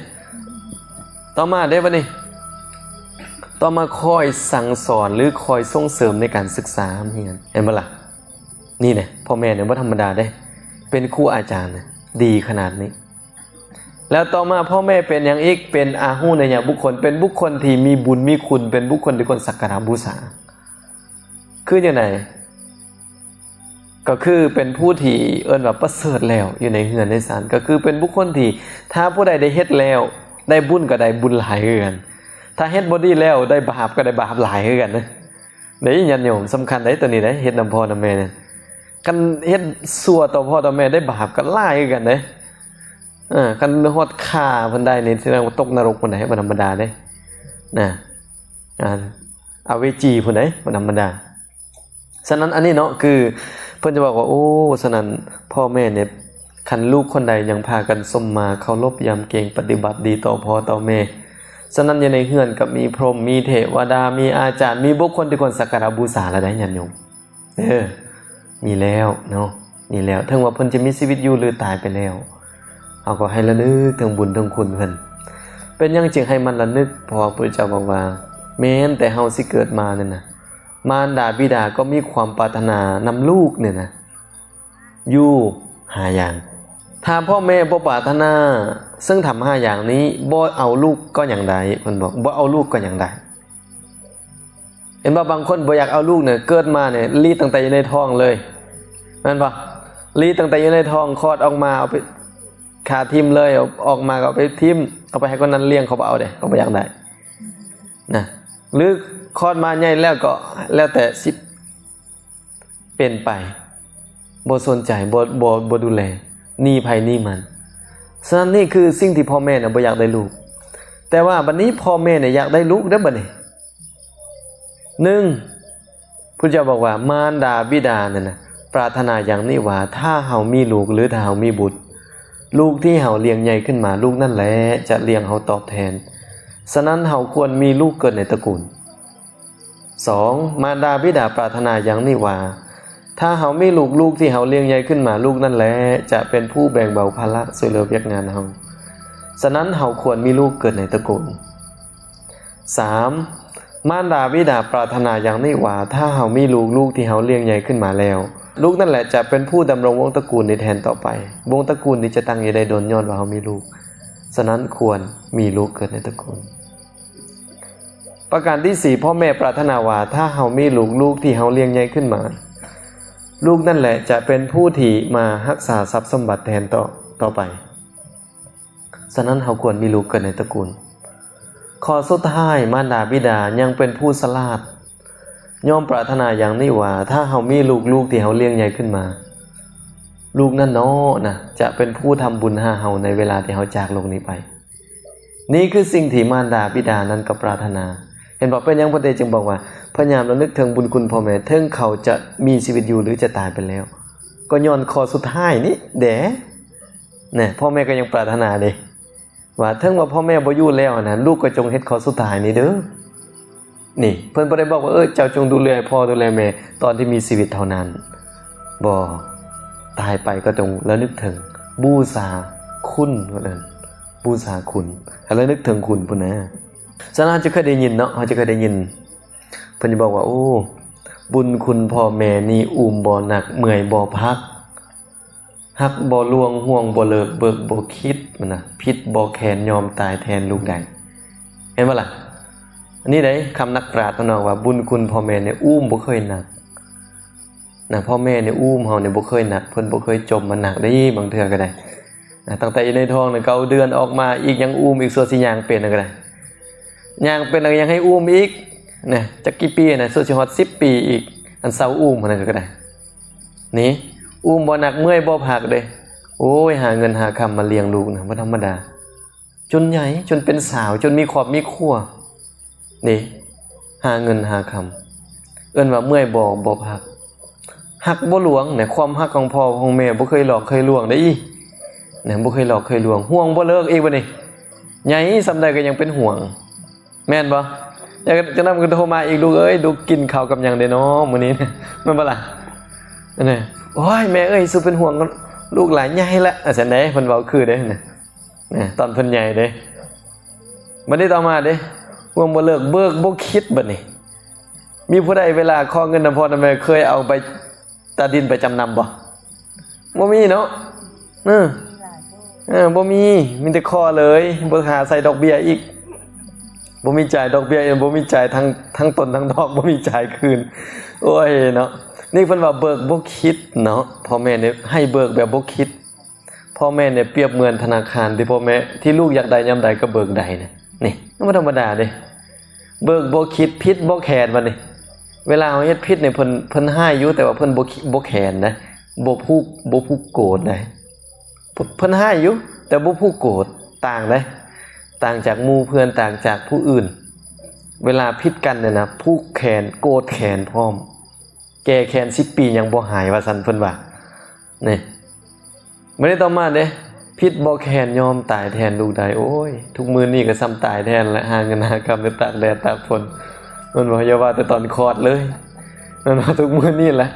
ຕໍ່ມາເດ້ບັດນີ້, ຕໍ່ມາຄອຍສັ່ງສອນ ຫຼື ຄອຍສົ່ງເສີມໃນການສຶກສາຮຽນ. ເຫັນບໍ່ລະ? ນີ້ແຫຼະ ພໍ່ແມ່ນີ້ບໍ່ທຳມະດາເດ້, ເປັນຄູອາຈານນະ ດີຂະໜາດນີ້. ແລ້ວຕໍ່ມາພໍ່ແມ່ເປັນຫຍັງອີກ? ເປັນອາຫູນະຍະບຸກຄົນ, ເປັນບຸກຄົນທີ່ມີບຸນມີຄຸນ, ເປັນບຸກຄົນທີ່ຄວນສັກກາລະບູຊາ. ຄືຈັ່ງໃດ? ກໍຄືເປັນຜູ້ທີ່ເອີ້ນວ່າປະເສີດແລ້ວຢູ່ໃນເຮືອນໃນຊານ, ກໍຄືເປັນບຸກຄົນທີ່ຖ້າຜູ້ໃດໄດ້ເຮັດແລ້ວໄດ້ບຸນກໍໄດ້ບຸນຫຼາຍຄືກັນ, ຖ້າເຮັດບໍ່ດີແລ້ວໄດ້ບາບກໍໄດ້ບາບຫຼາຍຄືກັນ. ເດ້ ຍາດໂຍມ, ສຳຄັນໃດ໋ ໂຕນີ້ໃດ໋, ເຮັດນຳພໍ່ນຳແມ່ນີ້. ຄັນເຮັດຊົ່ວຕໍ່ພໍ່ຕໍ່ແມ່ໄດ້ບາບກໍຫຼາຍຄືກັນເດ້. ເອີ ຄັນຮອດຂ້າເພິ່ນໄດ້ນີ້ ສະແດງວ່າຕົກນະລົກພຸ້ນໃດ໋, ບໍ່ທຳມະດາເດ້ນະ. ອາ ອະເວຈີພຸ້ນໃດ໋, ບໍ່ທຳມະດາ. ສະນັ້ນອັນນີ້ເນາະ ຄືເພິ່ນຈະບອກວ່າ ໂອ້ ສະນັ້ນພໍ່ແມ່ນີ້ ຄັນລູກຄົນໃດຍັງພາກັນສົມມາເຄົາລົບຢຳເກງ ປະຕິບັດດີຕໍ່ພໍ່ຕໍ່ແມ່, ສະນັ້ນຢູ່ໃນເຮືອນກໍມີພົມ ມີເທວະດາ ມີອາຈານ ມີບຸກຄົນທີ່ຄວນສັກກາລະບູຊາແລ້ວໃດ໋ ຍາດໂຍມ. ເອີ ມີແລ້ວເນາະ, ມີແລ້ວ. ເຖິງວ່າເພິ່ນຈະມີຊີວິດຢູ່ ຫຼື ຕາຍໄປແລ້ວ, ເຮົາກໍໃຫ້ລະນຶກເຖິງບຸນເຖິງຄຸນເພິ່ນ. ເປັນຫຍັງຈຶ່ງໃຫ້ມັນລະນຶກ? ເພາະວ່າພະເຈົ້າບອກວ່າ ແມ່ນແຕ່ເຮົາຊິເກີດມານີ້ນະ, ມານດາບິດາກໍມີຄວາມປາດຖະໜານຳລູກນີ້ນະ ຢູ່ຫ້າຢ່າງ. ຖ້າພໍ່ແມ່ບໍ່ປາດຖະໜາເຊິ່ງທຳຫ້າຢ່າງນີ້, ບໍ່ເອົາລູກກໍຍັງໄດ້, ເພິ່ນບອກ ບໍ່ເອົາລູກກໍຍັງໄດ້. ເຫັນບໍ່? ບາງຄົນບໍ່ຢາກເອົາລູກນີ້, ເກີດມານີ້ລີດຕັ້ງແຕ່ຢູ່ໃນທ້ອງເລີຍ, ແມ່ນບໍ່? ລີດຕັ້ງແຕ່ຢູ່ໃນທ້ອງ, ຄອດອອກມາເອົາໄປຂ້າຖິ້ມເລີຍ, ອອກມາກໍເອົາໄປຖິ້ມ, ເອົາໄປໃຫ້ຄົນນັ້ນລ້ຽງ, ເຂົາບໍ່ເອົາເດ້, ເຂົາບໍ່ຢາກໄດ້ນະ. ຫຼືຄອດມາໃຫຍ່ແລ້ວກໍແລ້ວແຕ່ຊິ ເປັນໄປ, ບໍ່ສົນໃຈ, ບໍ່ ບໍ່ ບໍ່ດູແລ, ໜີໃຜໜີມັນ. ສະນັ້ນນີ້ຄືສິ່ງທີ່ພໍ່ແມ່ນະບໍ່ຢາກໄດ້ລູກ. ແຕ່ວ່າບັດນີ້ພໍ່ແມ່ນະຢາກໄດ້ລູກເດ້ບັດນີ້. ໜຶ່ງ ພຸດທະເຈົ້າບອກວ່າ ມານດາບິດານັ້ນນະປາດຖະໜາຢ່າງນີ້ວ່າ ຖ້າເຮົາມີລູກ ຫຼື ຖ້າເຮົາມີບຸດ, ລູກທີ່ເຮົາລ້ຽງໃຫຍ່ຂຶ້ນມາ, ລູກນັ້ນແຫຼະຈະລ້ຽງເຮົາຕອບແທນ. ສະນັ້ນເຮົາຄວນມີລູກເກີດໃນຕະກູນ. ສອງ ມານດາບິດາປາດຖະໜາຢ່າງນີ້ວ່າ ຖ້າເຮົາມີລູກ, ລູກທີ່ເຮົາລ້ຽງໃຫຍ່ຂຶ້ນມາ, ລູກນັ້ນແຫຼະຈະເປັນຜູ້ແບ່ງເບົາພາລະຊ່ວຍເຫຼືອວຽກງານເຮົາ. ສະນັ້ນເຮົາຄວນມີລູກເກີດໃນຕະກູນ. ສາມ ມານດາບິດາປາດຖະໜາຢ່າງນີ້ວ່າ ຖ້າເຮົາມີລູກ, ລູກທີ່ເຮົາລ້ຽງໃຫຍ່ຂຶ້ນມາແລ້ວ, ລູກນັ້ນແຫຼະຈະເປັນຜູ້ດຳລົງວົງຕະກູນນີ້ແທນຕໍ່ໄປ. ວົງຕະກູນນີ້ຈະຕັ້ງຢູ່ໄດ້ດົນຍ້ອນວ່າເຮົາມີລູກ. ສະນັ້ນຄວນມີລູກເກີດໃນຕະກູນ. ປະການທີສີ່ ພໍ່ແມ່ປາດຖະໜາວ່າ ຖ້າເຮົາມີລູກ, ລູກທີ່ເຮົາລ້ຽງໃຫຍ່ຂຶ້ນມາ, ລູກນັ້ນແຫຼະຈະເປັນຜູ້ທີ່ມາຮັກສາຊັບສົມບັດແທນຕໍ່, ຕໍ່ໄປ. ສະນັ້ນເຮົາຄວນມີລູກເກີດໃນຕະກູນ. ຂໍ້ສຸດທ້າຍ, ມານດາບິດາຍັງເປັນຜູ້ສະຫຼາດ ຍອມປາດຖະໜາຢ່າງນີ້ວ່າ ຖ້າເຮົາມີລູກ, ລູກທີ່ເຮົາລ້ຽງໃຫຍ່ຂຶ້ນມາ, ລູກນັ້ນເນາະນະ ຈະເປັນຜູ້ທຳບຸນຫາເຮົາໃນເວລາທີ່ເຮົາຈາກໂລກນີ້ໄປ. ນີ້ຄືສິ່ງທີ່ມານດາບິດານັ້ນກໍປາດຖະໜາ. ເຫັນບໍ່? ເປັນຫຍັງພະເດຊຈຶ່ງບອກວ່າ ພະຍາຍາມລະນຶກເຖິງບຸນຄຸນພໍ່ແມ່ ເຖິງເຂົາຈະມີຊີວິດຢູ່ ຫຼື ຈະຕາຍໄປແລ້ວ, ກໍຍ້ອນຂໍ້ສຸດທ້າຍນີ້ແດ່. ແນ່, ພໍ່ແມ່ກໍຍັງປາດຖະໜາເດ້ ວ່າເຖິງວ່າພໍ່ແມ່ບໍ່ຢູ່ແລ້ວຫັ້ນນະ, ລູກກໍຈົ່ງເຮັດຂໍ້ສຸດທ້າຍນີ້ເດີ້. ນີ້ ເພິ່ນບໍ່ໄດ້ບອກວ່າ ເອີ ເຈົ້າຈົ່ງດູແລພໍ່ດູແລແມ່ຕອນທີ່ມີຊີວິດເທົ່ານັ້ນ. ບໍ່, ຕາຍໄປກໍຈົ່ງລະນຶກເຖິງ, ບູຊາຄຸນ, ວ່ານັ້ນ, ບູຊາຄຸນ, ໃຫ້ລະນຶກເຖິງຄຸນພຸ້ນນະ. ສະນັ້ນ ເຮົາຈະເຄີຍໄດ້ຍິນເນາະ, ເຮົາຈະເຄີຍໄດ້ຍິນ ເພິ່ນຈະບອກວ່າ ໂອ້ ບຸນຄຸນພໍ່ແມ່ນີ້ ອຸ້ມບໍ່ໜັກ ເມື່ອຍບໍ່ພັກ. ຮັກບໍ່ລວງ ຫ່ວງບໍ່ເລີກ ເບີກບໍ່ຄິດ ມັນນະ, ຜິດບໍ່ແຄ້ນ ຍອມຕາຍແທນລູກໄດ້. ເຫັນບໍ່ລະ? ອັນນີ້ເດ້ ຄຳນັກປາດເພິ່ນເວົ້າວ່າ ບຸນຄຸນພໍ່ແມ່ນີ້ ອຸ້ມບໍ່ເຄີຍໜັກນະ. ພໍ່ແມ່ນີ້ອຸ້ມເຮົານີ້ບໍ່ເຄີຍໜັກ, ເພິ່ນບໍ່ເຄີຍຈົ່ມມາໜັກເດ້. ບາງເທື່ອກໍໄດ້ນະ, ຕັ້ງແຕ່ຢູ່ໃນທ້ອງນະ ເກົ້າເດືອນ, ອອກມາອີກຍັງອຸ້ມອີກ ຊົ່ວຊິຍ່າງເປັນນະກໍໄດ້. ຍ່າງເປັນແລ້ວກໍຍັງໃຫ້ອຸ້ມອີກນະ, ຈັກກີ່ປີນະ, ຊົ່ວຊິຮອດສິບປີອີກ, ອັນເຊົາອຸ້ມຫັ້ນນະກໍໄດ້. ນີ້ ອຸ້ມບໍ່ໜັກ ເມື່ອຍບໍ່ພັກເດ້. ໂອ້ຍ ຫາເງິນຫາຄຳມາລ້ຽງລູກນະ ບໍ່ທຳມະດາ, ຈົນໃຫຍ່ ຈົນເປັນສາວ ຈົນມີຄອບມີຄົວເດ້, ຫາເງິນຫາຄຳ. ເອີ້ນວ່າເມື່ອຍບໍ່ ບໍ່ພັກ. ຮັກບໍ່ລວງນະ, ຄວາມຮັກຂອງພໍ່ຂອງແມ່ບໍ່ເຄີຍຫຼອກເຄີຍລວງເດ້ ນະ, ບໍ່ເຄີຍຫຼອກເຄີຍລວງ. ຫ່ວງບໍ່ເລີກອີກບັດນີ້, ໃຫຍ່ສ່ຳໃດກໍຍັງເປັນຫ່ວງ. ແມ່ນບໍ່? ຈັ່ງນັ້ນກໍໂທມາອີກ, ລູກເອີຍ ລູກກິນເຂົ້າກັບຫຍັງເດເນາະມື້ນີ້, ແມ່ນບໍ່ລະ? ອັນນີ້ ໂອ້ຍ ແມ່ເອີຍ ສຸເປັນຫ່ວງລູກຫຼາຍ, ໃຫຍ່ລະ ຈັ່ງຊັ້ນເດ້. ເພິ່ນເວົ້າຄືເດ້ນະ, ຕອນເພິ່ນໃຫຍ່ເດ້. ບັດນີ້ຕໍ່ມາເດ້, ຫ່ວງບໍ່ເລີກ ເບີກບໍ່ຄິດ. ບັດນີ້ມີຜູ້ໃດເວລາຂໍເງິນນຳພໍ່ນຳແມ່ ເຄີຍເອົາໃບຕາດິນໄປຈຳນຳບໍ່? ບໍ່ມີເນາະ. ເອີ ເອີ ບໍ່ມີ, ມີແຕ່ຂໍເລີຍ, ບໍ່ຫາໃສ່ດອກເບ້ຍອີກ. ບໍ່ມີຈ່າຍດອກເບ້ຍ, ບໍ່ມີຈ່າຍທັງ ທັງຕົ້ນທັງດອກ, ບໍ່ມີຈ່າຍຄືນ. ໂອ້ຍເນາະ, ນີ້ເພິ່ນວ່າເບີກບໍ່ຄິດເນາະ. ພໍ່ແມ່ນີ້ໃຫ້ເບີກແບບບໍ່ຄິດ. ພໍ່ແມ່ນີ້ປຽບເໝືອນທະນາຄານ ທີ່ພໍ່ແມ່ ທີ່ລູກຢາກໄດ້ຍາມໃດກໍເບີກໄດ້ນະ. ນີ້ ບໍ່ທຳມະດາເດ້. ເບີກບໍ່ຄິດ ຜິດບໍ່ແຄ້ນ. ບັດນີ້ເວລາເຮົາເຮັດຜິດນີ້ ເພິ່ນ ເພິ່ນຮ້າຍຢູ່, ແຕ່ວ່າເພິ່ນບໍ່ ບໍ່ແຄ້ນນະ, ບໍ່ຜູກ ບໍ່ຜູກໂກດນະ. ເພິ່ນຮ້າຍຢູ່ ແຕ່ບໍ່ຜູກໂກດ, ຕ່າງເດ້, ຕ່າງຈາກໝູ່ເພື່ອນ, ຕ່າງຈາກຜູ້ອື່ນ. ເວລາຜິດກັນນີ້ນະ ຜູກແຄ້ນ ໂກດແຄ້ນພ້ອມ, ແກ້ແຄ້ນສິບປີຍັງບໍ່ຫາຍ ວ່າຊັ້ນເພິ່ນວ່າ. ນີ້ ມື້ນີ້ຕໍ່ມາເດ້, ຜິດບໍ່ແຄ້ນ ຍອມຕາຍແທນລູກໄດ້. ໂອ້ຍ ທຸກມື້ນີ້ກໍສ່ຳຕາຍແທນແຫຼະ, ຫາເງິນຫາຄຳໄດ້ຕາກແດດຕາກຝົນ. ແມ່ນບໍ່? ຢ່າວ່າແຕ່ຕອນຄອດເລີຍ, ແມ່ນບໍ່? ທຸກມື້ນີ້ແຫຼະ,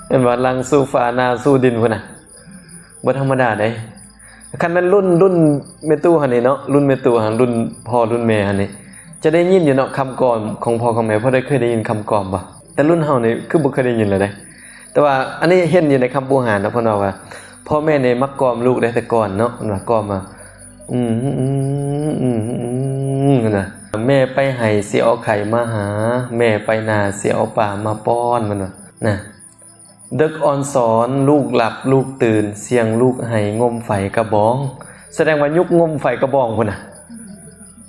ແມ່ນບໍ່? ຫຼັງສູ່ຟ້າ ໜ້າສູ່ດິນພຸ້ນນະ. ບໍ່ທຳມະດາເດ້. ຄັນແມ່ນລຸ້ນ ລຸ້ນແມ່ຕູ້ຫັ້ນນີ້ເນາະ, ລຸ້ນແມ່ຕູ້ຫັ້ນ, ລຸ້ນພໍ່ລຸ້ນແມ່ຫັ້ນນີ້ ຈະໄດ້ຍິນຢູ່ເນາະ, ຄຳກອມຂອງພໍ່ຂອງແມ່. ພໍໄດ້ເຄີຍໄດ້ຍິນຄຳກອມບໍ່? ແຕ່ລຸ້ນເຮົານີ້ຄືບໍ່ເຄີຍໄດ້ຍິນແລ້ວເດ້. ແຕ່ວ່າອັນນີ້ເຫັນຢູ່ໃນຄຳບູຮານນະ, ເພິ່ນເວົ້າວ່າ ພໍ່ແມ່ນີ້ມັກກອມລູກເດ້ ແຕ່ກ່ອນເນາະ, ເພິ່ນວ່າກອມວ່າ ອືມ ອືມ ອືມ ອືມ ອືມ ຫັ້ນນະ. ແມ່ໄປໄຮ່ຊິເອົາໄຂ່ມາຫາ, ແມ່ໄປນາຊິເອົາປາມາປ້ອນ, ເພິ່ນວ່ານະ. ເດິກອ່ອນສອນ ລູກຫຼັບລູກຕື່ນ, ສຽງລູກໄຫ້ງົມໄຟກະບອງ. ສະແດງວ່າຍຸກງົມໄຟກະບອງພຸ້ນນະ,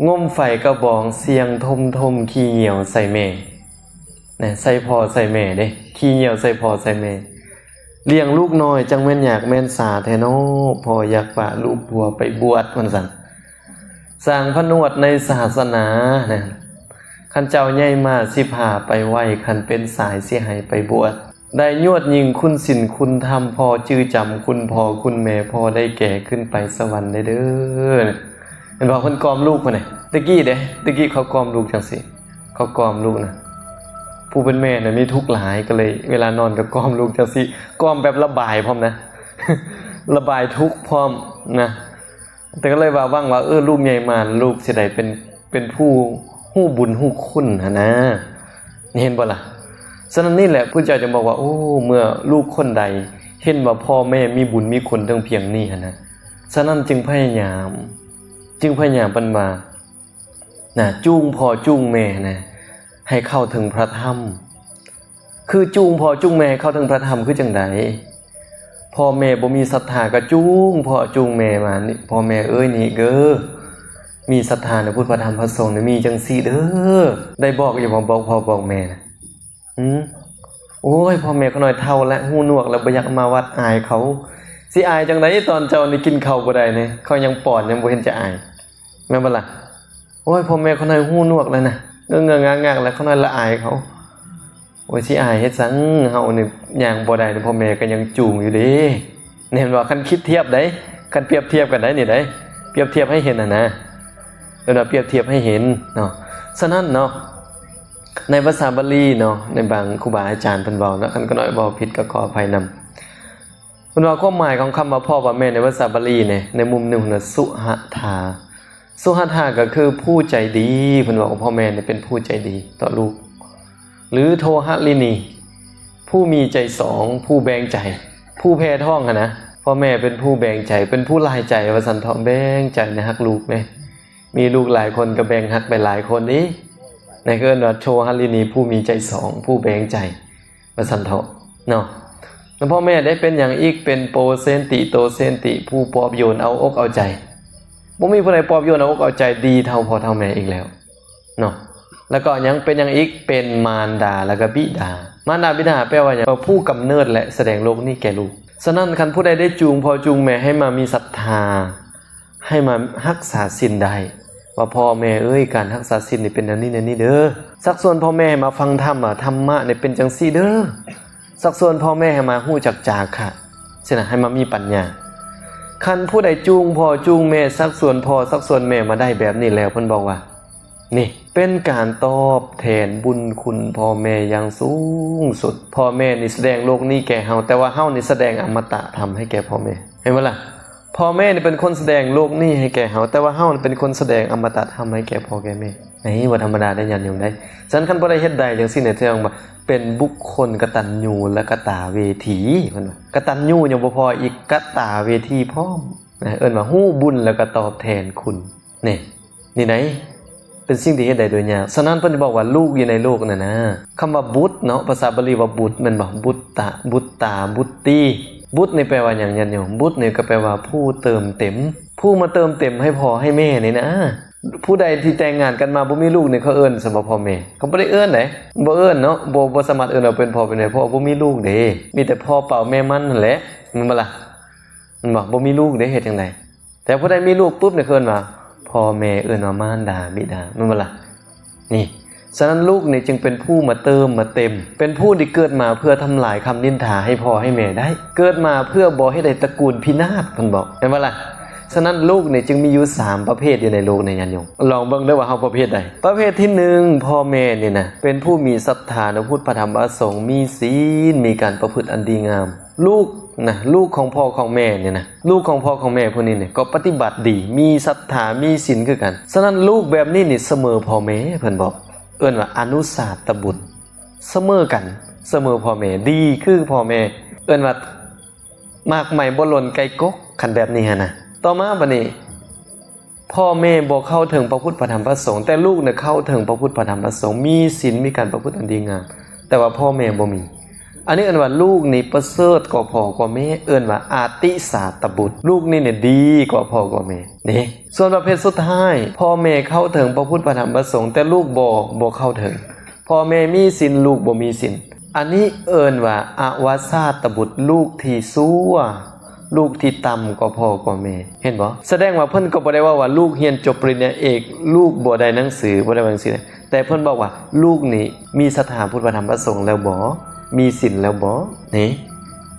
ງົມໄຟກະບອງ, ສຽງທົມໆ ຂີ້ຍ່ຽວໃສ່ແມ່ ນະ, ໃສ່ພໍ່ໃສ່ແມ່ເດ້, ຂີ້ຍ່ຽວໃສ່ພໍ່ໃສ່ແມ່. ລ້ຽງລູກນ້ອຍຈັ່ງແມ່ນຍາກແມ່ນສາແທ້ເນາະ, ພໍ່ຢາກປະລູກຜົວໄປບວດ ວ່າຊັ້ນ. ສ້າງຜະນວດໃນສາສະໜານະ, ຄັນເຈົ້າໃຫຍ່ມາຊິພາໄປໄຫວ້, ຄັນເປັນຊາຍຊິໃຫ້ໄປບວດ. ໄດ້ຍວດຍິ່ງຄຸນສິນຄຸນທຳ, ພໍ່ຈື່ຈຳຄຸນພໍ່ຄຸນແມ່, ພໍ່ໄດ້ແກ່ຂຶ້ນໄປສະຫວັນໄດ້ເດີ້. ເຫັນບໍ່? ເພິ່ນກອມລູກພຸ້ນນະ. ແຕ່ກີ້ເດ້, ແຕ່ກີ້ເຂົາກອມລູກຈັ່ງຊີ້, ເຂົາກອມລູກນະ. ຜູ້ເປັນແມ່ນະມີທຸກຫຼາຍ, ກໍເລີຍເວລານອນກໍກອມລູກຈັ່ງຊີ້, ກອມແບບລະບາຍພ້ອມນະ, ລະບາຍທຸກພ້ອມນະ. ແຕ່ກໍເລີຍວ່າຫວັງວ່າ ເອີ ລູກໃຫຍ່ມາ ລູກຊິໄດ້ເປັນ ເປັນຜູ້ຮູ້ບຸນຮູ້ຄຸນຫັ້ນນະ, ເຫັນບໍ່ລະ? ສະນັ້ນນີ້ແຫຼະ ພຸດທະເຈົ້າຈຶ່ງບອກວ່າ ໂອ້ ເມື່ອລູກຄົນໃດເຫັນວ່າພໍ່ແມ່ມີບຸນມີຄຸນເຖິງພຽງນີ້ຫັ້ນນະ, ສະນັ້ນຈຶ່ງພະຍາຍາມ ຈຶ່ງພະຍາຍາມ ເພິ່ນວ່ານະ ຈູງພໍ່ຈູງແມ່ນະ ໃຫ້ເຂົ້າເຖິງພະທຳ. ຄືຈູງພໍ່ຈູງແມ່ເຂົ້າເຖິງພະທຳຄືຈັ່ງໃດ? ພໍ່ແມ່ບໍ່ມີສັດທາກໍຈູງພໍ່ຈູງແມ່ມານີ້, ພໍ່ແມ່ເອີຍ ນີ້ເດີ ມີສັດທາໃນພຸດພະທຳພະສົງນີ້ ມີຈັ່ງຊີ້ເດີ. ໄດ້ບອກຢູ່ບໍ່? ບອກພໍ່ບອກແມ່ນະ. ອືມ ໂອ້ຍ ພໍ່ແມ່ຂ້ານ້ອຍເຖົ້າແລ້ວ ຫູໜວກແລ້ວ ບໍ່ຢາກມາວັດ ອາຍເຂົາ. ຊິອາຍຈັ່ງໃດ ຕອນເຈົ້ານີ້ກິນເຂົ້າບໍ່ໄດ້ນີ້ ເຂົາຍັງປ້ອນ ຍັງບໍ່ເຫັນຈະອາຍ ແມ່ນບໍ່ລະ? ໂອ້ຍ ພໍ່ແມ່ຂ້ານ້ອຍຫູໜວກແລ້ວນະ ເງີ້ຍໆງາກໆແລ້ວ ຂ້ານ້ອຍລະອາຍເຂົາ. ໂອ້ຍ ຊິອາຍເຮັດສັງ ເຮົານີ້ຍ່າງບໍ່ໄດ້ ພໍ່ແມ່ກໍຍັງຈູງຢູ່ເດ້. ແມ່ນບໍ່? ຄັນຄິດທຽບໃດ໋ ຄັນປຽບທຽບກັນໄດ໋ນີ້ໃດ໋ ປຽບທຽບໃຫ້ເຫັນຫັ້ນນະ ເອີ້ນວ່າປຽບທຽບໃຫ້ເຫັນເນາະ. ສະນັ້ນເນາະ ໃນພາສາບາລີເນາະ ໃນບາງຄູບາອາຈານເພິ່ນເວົ້າເນາະ ຄັນຂ້ານ້ອຍເວົ້າຜິດກໍຂໍອະໄພນຳ. ເພິ່ນວ່າຄວາມໝາຍຂອງຄຳວ່າພໍ່ວ່າແມ່ໃນພາສາບາລີນີ້ ໃນມຸມໜຶ່ງນະ ສຸຫະທາ ສຸຫະທາກໍຄືຜູ້ໃຈດີ. ເພິ່ນວ່າພໍ່ແມ່ນີ້ເປັນຜູ້ໃຈດີຕໍ່ລູກ ຫຼື ໂທຫະລິນີ ຜູ້ມີໃຈສອງ ຜູ້ແບ່ງໃຈ ຜູ້ແຜ່ທ້ອງຫັ້ນນະ. ພໍ່ແມ່ເປັນຜູ້ແບ່ງໃຈ ເປັນຜູ້ຫຼາຍໃຈວ່າຊັ້ນເຖາະ ແບ່ງໃຈໃນຮັກລູກເດ້. ມີລູກຫຼາຍຄົນກໍແບ່ງຮັກໄປຫຼາຍຄົນອີກ ນັ້ນກໍເອີ້ນວ່າໂທຫະລິນີ ຜູ້ມີໃຈສອງ ຜູ້ແບ່ງໃຈ ວ່າຊັ້ນເຖາະເນາະ. ແລ້ວພໍ່ແມ່ໄດ້ເປັນຫຍັງອີກ? ເປັນໂປເຊນຕິ ໂຕເຊນຕິ ຜູ້ປອບໂຍນເອົາອົກເອົາໃຈ. ບໍ່ມີຜູ້ໃດປອບໂຍນເອົາອົກເອົາໃຈດີເທົ່າພໍ່ເທົ່າແມ່ອີກແລ້ວເນາະ. ແລ້ວກໍຍັງເປັນຫຍັງອີກ? ເປັນມານດາ ແລ້ວກໍບິດາ. ມານດາບິດາແປວ່າຫຍັງ? ກໍຜູ້ກຳເນີດ ແລະ ສະແດງໂລກນີ້ແກ່ລູກ. ສະນັ້ນ ຄັນຜູ້ໃດໄດ້ຈູງພໍ່ຈູງແມ່ໃຫ້ມາມີສັດທາ ໃຫ້ມາຮັກສາສິນໄດ້ ວ່າພໍ່ແມ່ເອີຍ ການຮັກສາສິນນີ້ເປັນແນວນີ້ແນວນີ້ເດີ. ຊັກຊວນພໍ່ແມ່ໃຫ້ມາຟັງທຳ ວ່າທຳມະນີ້ເປັນຈັ່ງຊີ້ເດີ. ຊັກຊວນພໍ່ແມ່ໃຫ້ມາຮູ້ຈັກຈາຄະ ຊີ້ນະ ໃຫ້ມາມີປັນຍາ. ຄັນຜູ້ໃດຈູງພໍ່ຈູງແມ່ ຊັກຊວນພໍ່ຊັກຊວນແມ່ມາໄດ້ແບບນີ້ແລ້ວ ເພິ່ນບອກວ່າ ນີ້ເປັນການຕອບແທນບຸນຄຸນພໍ່ແມ່ຢ່າງສູງສຸດ. ພໍ່ແມ່ນີ້ສະແດງໂລກນີ້ແກ່ເຮົາ ແຕ່ວ່າເຮົານີ້ສະແດງອະມະຕະທຳໃຫ້ແກ່ພໍ່ແມ່. ເຫັນບໍ່ລະ? ພໍ່ແມ່ນີ້ເປັນຄົນສະແດງໂລກນີ້ໃຫ້ແກ່ເຮົາ ແຕ່ວ່າເຮົານີ້ເປັນຄົນສະແດງອະມະຕະທຳໃຫ້ແກ່ພໍ່ແກ່ແມ່. ນີ້ບໍ່ທຳມະດາເດ້ ຍາດໂຍມເດ້. ສະນັ້ນ ຄັນຜູ້ໃດເຮັດໄດ້ຈັ່ງຊີ້ນີ້ ແສດງວ່າເປັນບຸກຄົນກະຕັນຍູ ແລະ ກະຕາເວທີ ເພິ່ນວ່າ. ກະຕັນຍູຍັງບໍ່ພໍອີກ ກະຕາເວທີພ້ອມນະ ເອີ້ນວ່າຮູ້ບຸນ ແລ້ວກໍຕອບແທນຄຸນ. ນີ້ ນີ້ໃດ ເປັນສິ່ງທີ່ເຮັດໄດ້ໂດຍຍາກ. ສະນັ້ນເພິ່ນຈະບອກວ່າລູກຢູ່ໃນໂລກນັ້ນນະ ຄຳວ່າບຸດເນາະ ພາສາບາລີວ່າບຸດ ແມ່ນບໍ່? ບຸດຕະ ບຸດຕາ ບຸດຕີ. ບຸດນີ້ແປວ່າຫຍັງ ຍາດໂຍມ? ບຸດນີ້ກໍແປວ່າຜູ້ເຕີມເຕັມ ຜູ້ມາເຕີມເຕັມໃຫ້ພໍ່ໃຫ້ແມ່ນີ້ນະ. ຜູ້ໃດທີ່ແຕ່ງງານກັນມາບໍ່ມີລູກນີ້ ເຂົາເອີ້ນຊະບໍ່ພໍ່ແມ່? ເຂົາບໍ່ໄດ້ເອີ້ນໃດ໋ ບໍ່ເອີ້ນເນາະ ບໍ່ ບໍ່ສາມາດເອີ້ນວ່າເປັນພໍ່ເປັນແມ່ ເພາະວ່າບໍ່ມີລູກເດ້ ມີແຕ່ພໍ່ເປົ່າແມ່ມັນຫັ້ນແຫຼະ ແມ່ນບໍ່ລະ? ແມ່ນບໍ່? ບໍ່ມີລູກເດ້ ເຮັດຈັ່ງໃດ? ແຕ່ຜູ້ໃດມີລູກປຶບນີ້ ເອີ້ນວ່າພໍ່ແມ່ ເອີ້ນວ່າມານດາບິດາ ແມ່ນບໍ່ລະ? ນີ້ ສະນັ້ນລູກນີ້ຈຶ່ງເປັນຜູ້ມາເຕີມມາເຕັມ ເປັນຜູ້ທີ່ເກີດມາເພື່ອທຳລາຍຄຳນິນທາໃຫ້ພໍ່ໃຫ້ແມ່ໄດ້ ເກີດມາເພື່ອບໍ່ເຮັດໃຫ້ຕະກູນພິນາດ ເພິ່ນບອກ ແມ່ນບໍ່ລະ? ສະນັ້ນລູກນີ້ຈຶ່ງມີຢູ່ສາມປະເພດຢູ່ໃນໂລກນີ້ ຍາດໂຍມ ລອງເບິ່ງເດີວ່າເຮົາປະເພດໃດ. ປະເພດທີໜຶ່ງ ພໍ່ແມ່ນີ້ນະ ເປັນຜູ້ມີສັດທາໃນພະພຸດ ພະທຳ ພະສົງ ມີສິນ ມີການປະພຶດອັນດີງາມ. ລູກນະ ລູກຂອງພໍ່ຂອງແມ່ນີ້ນະ ລູກຂອງພໍ່ຂອງແມ່ຜູ້ນີ້ນີ້ ກໍປະຕິບັດດີ ມີສັດທາ ມີສິນຄືກັນ. ສະນັ້ນລູກແບບນີ້ນີ້ສະເໝີພໍ່ແມ່ ເພິ່ນບອກ ເອີ້ນວ່າອະນຸສາຕະບຸດ ສະເໝີກັນ ສະເໝີພໍ່ແມ່ ດີຄືພໍ່ແມ່ ເອີ້ນວ່າໝາກໄມ້ບໍ່ຫຼົ່ນໃກ້ກົກ ຄັນແບບນີ້ຫັ້ນນະ. ຕໍ່ມາບັດນີ້ ພໍ່ແມ່ບໍ່ເຂົ້າເຖິງພະພຸດ ພະທຳ ພະສົງ ແຕ່ລູກນະເຂົ້າເຖິງພະພຸດ ພະທຳ ພະສົງ ມີສິນ ມີການປະພຶດອັນດີງາມ ແຕ່ວ່າພໍ່ແມ່ບໍ່ມີ. ອັນນີ້ເອີ້ນວ່າລູກນີ້ປະເສີດກວ່າພໍ່ກວ່າແມ່ ເອີ້ນວ່າອາຕິສາຕະບຸດ ລູກນີ້ນີ້ດີກວ່າພໍ່ກວ່າແມ່ເດ້. ສ່ວນປະເພດສຸດທ້າຍ ພໍ່ແມ່ເຂົ້າເຖິງພະພຸດ ພະທຳ ພະສົງ ແຕ່ລູກບໍ່ ບໍ່ເຂົ້າເຖິງ ພໍ່ແມ່ມີສິນ ລູກບໍ່ມີສິນ ອັນນີ້ເອີ້ນວ່າອະວະສາຕະບຸດ ລູກທີ່ຊົ່ວ ລູກທີ່ຕ່ຳກວ່າພໍ່ກວ່າແມ່ ເຫັນບໍ່? ສະແດງວ່າເພິ່ນກໍບໍ່ໄດ້ເວົ້າວ່າລູກຮຽນຈົບປະລິນຍາເອກ ລູກບໍ່ໄດ້ໜັງສື ບໍ່ໄດ້ວ່າຈັ່ງຊີ້ນະ ແຕ່ເພິ່ນບອກວ່າລູກນີ້ມີສັດທາພຸດ ພະທຳ ພະສົງແລ້ວບໍ່? ມີສິນແລ້ວບໍ່? ນີ້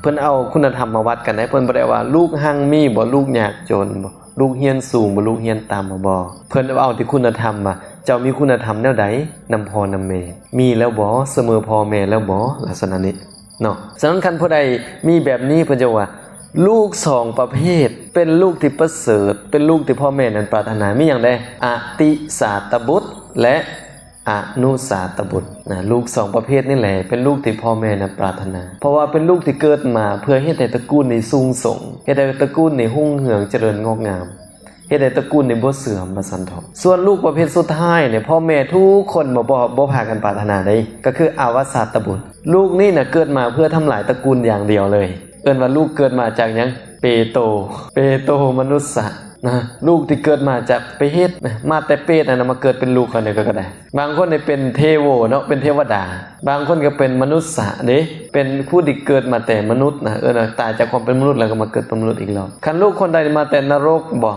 ເພິ່ນເອົາຄຸນນະທຳມາວັດກັນໄດ໋ ເພິ່ນບໍ່ໄດ້ວ່າລູກຮັ່ງມີບໍ່ ລູກຍາກຈົນບໍ່ ລູກຮຽນສູງບໍ່ ລູກຮຽນຕ່ຳບໍ່ ເພິ່ນເອົາທີ່ຄຸນນະທຳວ່າ ເຈົ້າມີຄຸນນະທຳແນວໃດນຳພໍ່ນຳແມ່ ມີແລ້ວບໍ່ ສະເໝີພໍ່ແມ່ແລ້ວບໍ່ ລັກສະນະນີ້ເນາະ. ສະນັ້ນຄັນຜູ້ໃດມີແບບນີ້ ເພິ່ນຈະວ່າລູກສອງປະເພດ ເປັນລູກທີ່ປະເສີດ ເປັນລູກທີ່ພໍ່ແມ່ນັ້ນປາດຖະໜາ ມີຫຍັງແດ່? ອະຕິສາຕະບຸດ ແລະ ອະນຸສາຕະບຸດນະ ລູກສອງປະເພດນີ້ແຫຼະ ເປັນລູກທີ່ພໍ່ແມ່ນະປາດຖະໜາ ເພາະວ່າເປັນລູກທີ່ເກີດມາເພື່ອເຮັດໃຫ້ຕະກູນນີ້ສູງສົ່ງ ເຮັດໃຫ້ຕະກູນນີ້ຮຸ່ງເຮືອງຈະເລີນງອກງາມ ເຮັດໃຫ້ຕະກູນນີ້ບໍ່ເສື່ອມ ວ່າຊັ້ນເຖາະ. ສ່ວນລູກປະເພດສຸດທ້າຍນີ້ ພໍ່ແມ່ທຸກຄົນບໍ່ ບໍ່ ບໍ່ພາກັນປາດຖະໜາເດ້ ກໍຄືອະວະສາຕະບຸດ ລູກນີ້ນະເກີດມາເພື່ອທຳລາຍຕະກູນຢ່າງດຽວເລີຍ ເອີ້ນວ່າລູກເກີດມາຈາກຫຍັງ? ເປໂຕ ເປໂຕມະນຸດສະ ນະ ລູກທີ່ເກີດມາຈາກເປດນະ ມາແຕ່ເປດນັ້ນນະ ມາເກີດເປັນລູກເຂົານີ້ກໍ ກໍໄດ້. ບາງຄົນນີ້ເປັນເທໂວເນາະ ເປັນເທວະດາ, ບາງຄົນກໍເປັນມະນຸດສະເດ້ ເປັນຜູ້ທີ່ເກີດມາແຕ່ມະນຸດນະ ເອີ້ນວ່າຕາຍຈາກຄວາມເປັນມະນຸດແລ້ວກໍມາເກີດເປັນມະນຸດອີກລອບ. ຄັນລູກຄົນໃດມາແຕ່ນະລົກບໍ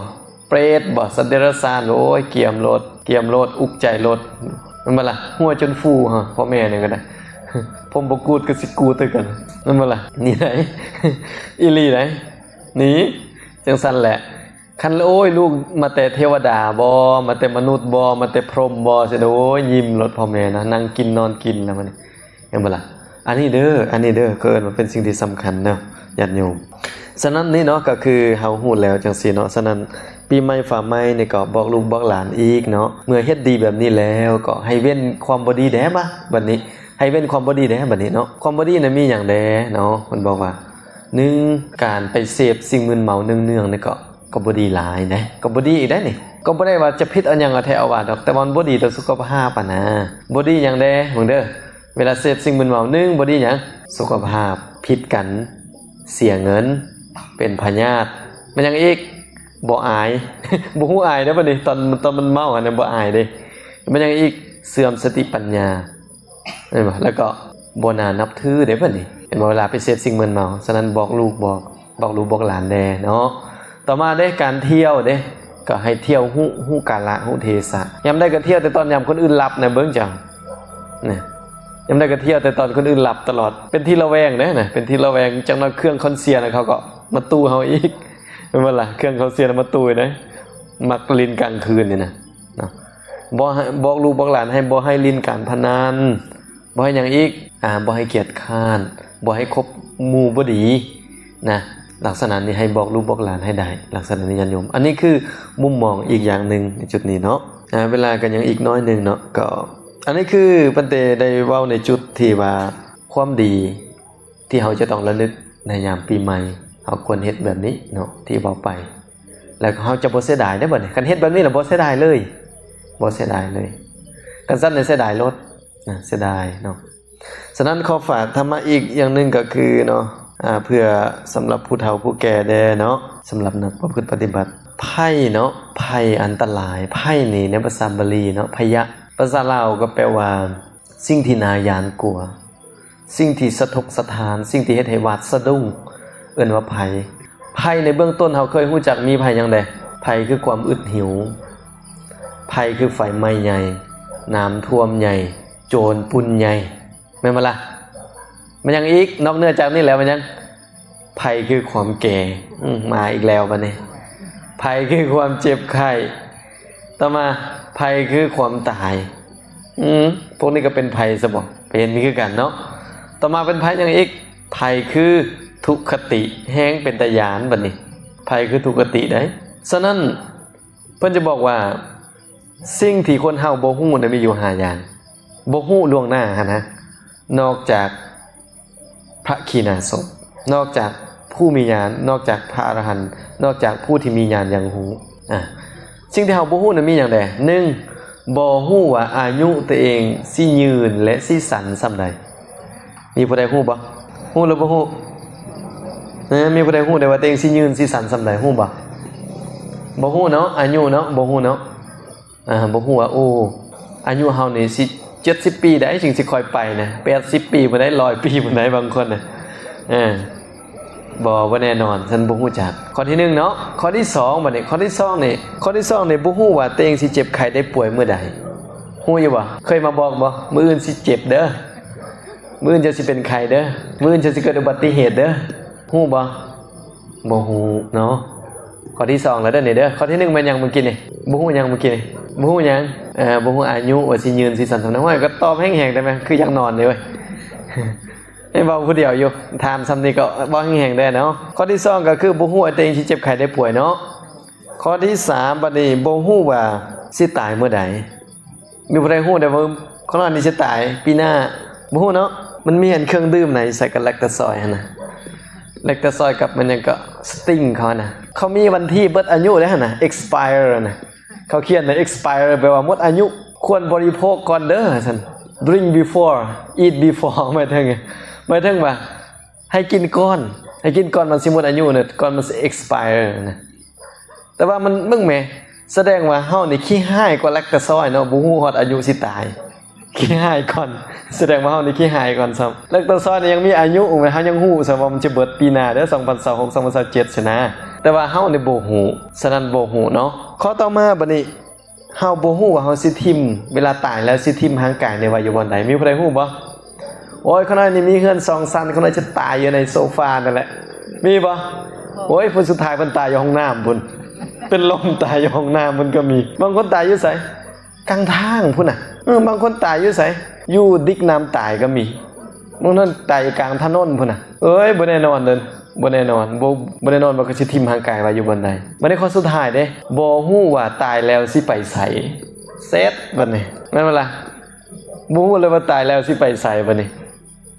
ເປດບໍ ສັດເດຍລະສານ ໂອ້ຍ ກຽມໂລດ ກຽມໂລດ ອຸກໃຈໂລດ. ແມ່ນບໍ່ລະ? ຫົວຈົນຟູ ຮະ ພໍ່ແມ່ນີ້ກໍໄດ້ ຜົມບໍ່ກູດກໍຊິກູດຄືກັນ ແມ່ນບໍ່ລະ? ນີ້ໄດ໋ ອີ່ຫຼີໄດ໋ ນີ້ ຈັ່ງຊັ້ນແຫຼະ. ຄັນ ໂອ້ຍ ລູກມາແຕ່ເທວະດາບໍ ມາແຕ່ມະນຸດບໍ ມາແຕ່ພົມບໍ ຊິ ໂອ້ຍ ຍິ້ມໂລດພໍ່ແມ່ນະ ນັ່ງກິນນອນກິນແລ້ວບັດນີ້ ແມ່ນບໍ່ລະ? ອັນນີ້ເດີ ອັນນີ້ເດີ ເຂົາເອີ້ນວ່າເປັນສິ່ງທີ່ສຳຄັນເນາະ ຍາດໂຍມ. ສະນັ້ນນີ້ເນາະ ກໍຄືເຮົາຮູ້ແລ້ວຈັ່ງຊີ້ເນາະ. ສະນັ້ນ ປີໃໝ່ຟ້າໃໝ່ນີ້ກໍບອກລູກບອກຫຼານອີກເນາະ ເມື່ອເຮັດດີແບບນີ້ແລ້ວ ກໍໃຫ້ເວັ້ນຄວາມບໍ່ດີແດ່ບາດ ບັດນີ້ ໃຫ້ເວັ້ນຄວາມບໍ່ດີແດ່ບາດນີ້ເນາະ. ຄວາມບໍ່ດີນະມີຫຍັງແດ່ເນາະ? ເພິ່ນບອກວ່າ ໜຶ່ງ ການໄປເສບສິ່ງມຶນເມົາເນືອງໆນີ້ກໍ ກໍບໍ່ດີຫຼາຍເດ້ ກໍບໍ່ດີອີກໄດ໋ນີ້. ກໍບໍ່ໄດ້ວ່າຈະຜິດອັນຫຍັງເອົາແທ້ເອົາວ່າດອກ ແຕ່ວ່າມັນບໍ່ດີຕໍ່ສຸຂະພາບຫັ້ນນະ. ບໍ່ດີຫຍັງແດ່ ເບິ່ງເດີ ເວລາເສບສິ່ງມຶນເມົາ ໜຶ່ງ ບໍ່ດີຫຍັງ? ສຸຂະພາບ ຜິດກັນ ເສຍເງິນ ເປັນພະຍາດ. ແມ່ນຫຍັງອີກ? ບໍ່ອາຍ ບໍ່ຮູ້ອາຍເດ້ບັດນີ້ ຕອນ ຕອນມັນເມົາຫັ້ນນະ ບໍ່ອາຍເດ້. ແມ່ນຫຍັງອີກ? ເສື່ອມສະຕິປັນຍາ ແມ່ນບໍ່? ແລ້ວກໍບໍ່ໜ້ານັບຖືເດ້ບັດນີ້ ເຫັນບໍ່? ເວລາໄປເສບສິ່ງມຶນເມົາ. ສະນັ້ນບອກລູກ ບອກ ບອກລູກບອກຫຼານແດ່ເນາະ. ຕໍ່ມາເດ້ ການທ່ຽວເດ້ ກໍໃຫ້ທ່ຽວຮູ້ ຮູ້ກາລະ ຮູ້ເທສະ. ຍາມໃດກໍທ່ຽວແຕ່ຕອນຍາມຄົນອື່ນຫຼັບນະ ເບິ່ງເຈົ້າ ນະ ຍາມໃດກໍທ່ຽວແຕ່ຕອນຄົນອື່ນຫຼັບຕະຫຼອດ ເປັນທີ່ລະແວງເດ້ນະ ເປັນທີ່ລະແວງ. ຈັກໜ້ອຍເຄື່ອງຄອນເຊຍນະ ເຂົາກໍມາຕູ້ເຮົາອີກ ແມ່ນບໍ່ລະ? ເຄື່ອງຄອນເຊຍນະມາຕູ້ເດ້ ມັກຫຼິ້ນກາງຄືນນີ້ນະ ເນາະ. ບໍ່ໃຫ້ ບອກລູກບອກຫຼານໃຫ້ບໍ່ໃຫ້ຫຼິ້ນການພະນັນ. ບໍ່ໃຫ້ຫຍັງອີກ? ອາ ບໍ່ໃຫ້ກຽດຄ້ານ ບໍ່ໃຫ້ຄົບໝູ່ບໍ່ດີນະ. ລັກສະນະນີ້ໃຫ້ບອກລູກບອກຫຼານໃຫ້ໄດ້ ລັກສະນະນີ້ຍາດໂຍມ. ອັນນີ້ຄືມຸມມອງອີກຢ່າງໜຶ່ງໃນຈຸດນີ້ເນາະ. ອາ ເວລາກໍຍັງອີກໜ້ອຍໜຶ່ງເນາະ ກໍ ອັນນີ້ຄືເພິ່ນໄດ້ ໄດ້ເວົ້າໃນຈຸດທີ່ວ່າຄວາມດີ ທີ່ເຮົາຈະຕ້ອງລະນຶກໃນຍາມປີໃໝ່ ເຮົາຄວນເຮັດແບບນີ້ເນາະ ທີ່ເວົ້າໄປ ແລ້ວເຮົາຈະບໍ່ເສຍດາຍເດ້ບັດນີ້. ຄັນເຮັດແບບນີ້ແລ້ວບໍ່ເສຍດາຍເລີຍ ບໍ່ເສຍດາຍເລີຍ. ຄັນຊັ້ນນີ້ເສຍດາຍໂລດນະ ເສຍດາຍເນາະ. ສະນັ້ນຂໍຝາກທຳມະອີກຢ່າງໜຶ່ງກໍຄືເນາະ ອາ ເພື່ອສຳລັບຜູ້ເຖົ້າຜູ້ແກ່ແດ່ເນາະ ສຳລັບນັກປະພຶດປະຕິບັດ. ໄພເນາະ ໄພອັນຕະລາຍ ໄພນີ້ໃນພາສາບາລີເນາະ ພະຍະ ພາສາລາວກໍແປວ່າ ສິ່ງທີ່ໜ້າຢ້ານກົວ ສິ່ງທີ່ສະທົກສະທ້ານ ສິ່ງທີ່ເຮັດໃຫ້ຫວາດສະດຸ້ງ ເອີ້ນວ່າໄພ. ໄພໃນເບື້ອງຕົ້ນເຮົາເຄີຍຮູ້ຈັກມີໄພຫຍັງແດ່? ໄພຄືຄວາມອຶດຫິວ ໄພຄືໄຟໄໝ້ໃຫຍ່ ນ້ຳຖ້ວມໃຫຍ່ ໂຈນປຸ້ນໃຫຍ່ ແມ່ນບໍ່ລະ? ແມ່ນຫຍັງອີກ? ນອກເໜືອຈາກນີ້ແລ້ວແມ່ນຫຍັງ? ໄພຄືຄວາມແກ່ ອືມ ມາອີກແລ້ວບັດນີ້ ໄພຄືຄວາມເຈັບໄຂ້. ຕໍ່ມາ ໄພຄືຄວາມຕາຍ ອືມ ພວກນີ້ກໍເປັນໄພຊະບໍ? ເປັນຄືກັນເນາະ. ຕໍ່ມາເປັນໄພຫຍັງອີກ? ໄພຄືທຸກຄະຕິ ແຮງເປັນຕາຢ້ານບັດນີ້ ໄພຄືທຸກຄະຕິໄດ໋. ສະນັ້ນ ເພິ່ນຈະບອກວ່າ ສິ່ງທີ່ຄົນເຮົາບໍ່ຮູ້ນະມີຢູ່ຫ້າຢ່າງ ບໍ່ຮູ້ລ່ວງໜ້າຫັ້ນນະ ນອກຈາກ ພະຂີນາສົບ ນອກຈາກຜູ້ມີຍານ ນອກຈາກພະອະລະຫັນ ນອກຈາກຜູ້ທີ່ມີຍານຢ່າງຮູ້. ອາ ສິ່ງທີ່ເຮົາບໍ່ຮູ້ນັ້ນມີຫຍັງແດ່? ໜຶ່ງ ບໍ່ຮູ້ວ່າອາຍຸຕົວເອງຊິຍືນ ແລະ ຊິສັ້ນສ່ຳໃດ. ມີຜູ້ໃດຮູ້ບໍ່? ຮູ້ຫຼືບໍ່ຮູ້? ເອີ ມີຜູ້ໃດຮູ້ໄດ້ວ່າຕົວເອງຊິຍືນ ຊິສັ້ນສ່ຳໃດ? ຮູ້ບໍ່? ບໍ່ຮູ້ເນາະ ອາຍຸເນາະ ບໍ່ຮູ້ເນາະ. ອາ ບໍ່ຮູ້ວ່າ ໂອ້ ອາຍຸເຮົານີ້ຊິເຈັດສິບປີໃດ໋ ຈຶ່ງຊິຄ່ອຍໄປນະ ແປດສິບປີພຸ້ນໃດ໋ ຮ້ອຍປີພຸ້ນໃດ໋ ບາງຄົນນະ ເອີ ບໍ່ ບໍ່ແນ່ນອນ ຊັ້ນບໍ່ຮູ້ຈັກ. ຂໍ້ທີໜຶ່ງເນາະ. ຂໍ້ທີສອງ ບັດນີ້ ຂໍ້ທີສອງນີ້ ຂໍ້ທີສອງນີ້ ບໍ່ຮູ້ວ່າຕົວເອງຊິເຈັບໄຂ້ໄດ້ປ່ວຍມື້ໃດ. ຮູ້ຢູ່ບໍ່? ເຄີຍມາບອກບໍ່? ມື້ອື່ນຊິເຈັບເດີ ມື້ອື່ນເຈົ້າຊິເປັນໄຂ້ເດີ ມື້ອື່ນເຈົ້າຊິເກີດອຸບັດຕິເຫດເດີ ຮູ້ບໍ່? ບໍ່ຮູ້ເນາະ. ຂໍ້ທີສອງແລ້ວເດີນີ້ເດີ. ຂໍ້ທີໜຶ່ງແມ່ນຫຍັງມື້ກີ້ນີ້? ບໍ່ຮູ້ຫຍັງມື້ກີ້ນີ້? ບໍ່ຮູ້ຫຍັງ? ເອີ ບໍ່ຮູ້ອາຍຸວ່າຊິຍືນຊິສັ້ນສ່ຳໃດ. ໂອ້ຍ ກໍຕອບແຮງໆໄດ້ໄໝ? ຄືຢາກນອນເດ້ເວີຍ ໃຫ້ເວົ້າຜູ້ດຽວຢູ່ ຖາມສ່ຳນີ້ກໍເວົ້າແຮງໆໄດ້ເນາະ. ຂໍ້ທີສອງກໍຄືບໍ່ຮູ້ວ່າຕົວເອງຊິເຈັບໄຂ້ໄດ້ປ່ວຍເນາະ. ຂໍ້ທີສາມ ບັດນີ້ ບໍ່ຮູ້ວ່າຊິຕາຍມື້ໃດ. ມີຜູ້ໃດຮູ້ໄດ້ວ່າ ຂ້ອງນ້ອຍນີ້ຊິຕາຍປີໜ້າ? ບໍ່ຮູ້ເນາະ. ມັນມີອັນເຄື່ອງດື່ມໃນ ໃສ່ກັບແລັກຕາຊອຍຫັ້ນນະ ແລັກຕາຊອຍກັບມັນຫຍັງກໍ ສະຕິງເຂົາຫັ້ນນະ ເຂົາມີວັນທີເບິດອາຍຸເດ້ຫັ້ນນະ ເອັກສະໄປເອີຫັ້ນນະ. ເຂົາຂຽນວ່າ ເອັກສະໄປເອີ ແປວ່າໝົດອາຍຸ ຄວນບໍລິໂພກກ່ອນເດີ ວ່າຊັ້ນ. Drink before, eat before ໝາຍເຖິງ ໝາຍເຖິງວ່າ ໃຫ້ກິນກ່ອນ ໃຫ້ກິນກ່ອນມັນຊິໝົດອາຍຸນະ ກ່ອນມັນຊິເອັກສະໄປເອີນະ. ຕ່ວ່າມັນ ເບິ່ງແໝ ສະແດງວ່າເຮົານີ້ຂີ້ຮ້າຍກວ່າແລັກຕາຊອຍເນາະ ບໍ່ຮູ້ຮອດອາຍຸຊິຕາຍ ຂີ້ຮ້າຍກ່ອນ ສະແດງວ່າເຮົານີ້ຂີ້ຮ້າຍກ່ອນຊ້ຳ. ແລັກຕາຊອຍນີ້ຍັງມີອາຍຸ ເຮົາຍັງຮູ້ຊ້ຳວ່າມັນຈະເບິດປີໜ້າເດີ ສອງພັນຊາວຫົກ ສອງພັນຊາວເຈັດຊີ້ນະ ແຕ່ວ່າເຮົານີ້ບໍ່ຮູ້ ສະນັ້ນບໍ່ຮູ້ເນາະ. ຂໍ້ຕໍ່ມາບັດນີ້ ເຮົາບໍ່ຮູ້ວ່າເຮົາຊິຖິ້ມ ເວລາຕາຍແລ້ວຊິຖິ້ມຮ່າງກາຍນີ້ໄວ້ຢູ່ບ່ອນໃດ? ມີຜູ້ໃດຮູ້ບໍ່? ໂອ້ຍ ຂ້ານ້ອຍນີ້ມີເຮືອນສອງຊັ້ນ ຂ້ານ້ອຍຈະຕາຍຢູ່ໃນໂຊຟານັ້ນແຫຼະ ມີບໍ່? ໂອ້ຍ ຜູ້ສຸດທ້າຍເພິ່ນຕາຍຢູ່ຫ້ອງນ້ຳພຸ້ນ ເປັນລົມຕາຍຢູ່ຫ້ອງນ້ຳພຸ້ນກໍມີ. ບາງຄົນຕາຍຢູ່ໃສ? ກາງທາງພຸ້ນນະ. ເອີ ບາງຄົນຕາຍຢູ່ໃສ? ຢູ່ດິກນ້ຳຕາຍກໍມີ. ບາງຄົນຕາຍຢູ່ກາງຖະໜົນພຸ້ນນະ. ເອີຍ ບໍ່ແນ່ນອນເດີ ບໍ່ແນ່ນອນ ບໍ່ ບໍ່ແນ່ນອນວ່າເຂົາຊິຖິ້ມຮ່າງກາຍໄວ້ຢູ່ບ່ອນໃດ. ບັດນີ້ຂໍ້ສຸດທ້າຍເດ້ ບໍ່ຮູ້ວ່າຕາຍແລ້ວຊິໄປໃສ. ເສັດບັດນີ້ ແມ່ນບໍ່ລະ? ບໍ່ຮູ້ເລີຍວ່າຕາຍແລ້ວຊິໄປໃສບັດນີ້.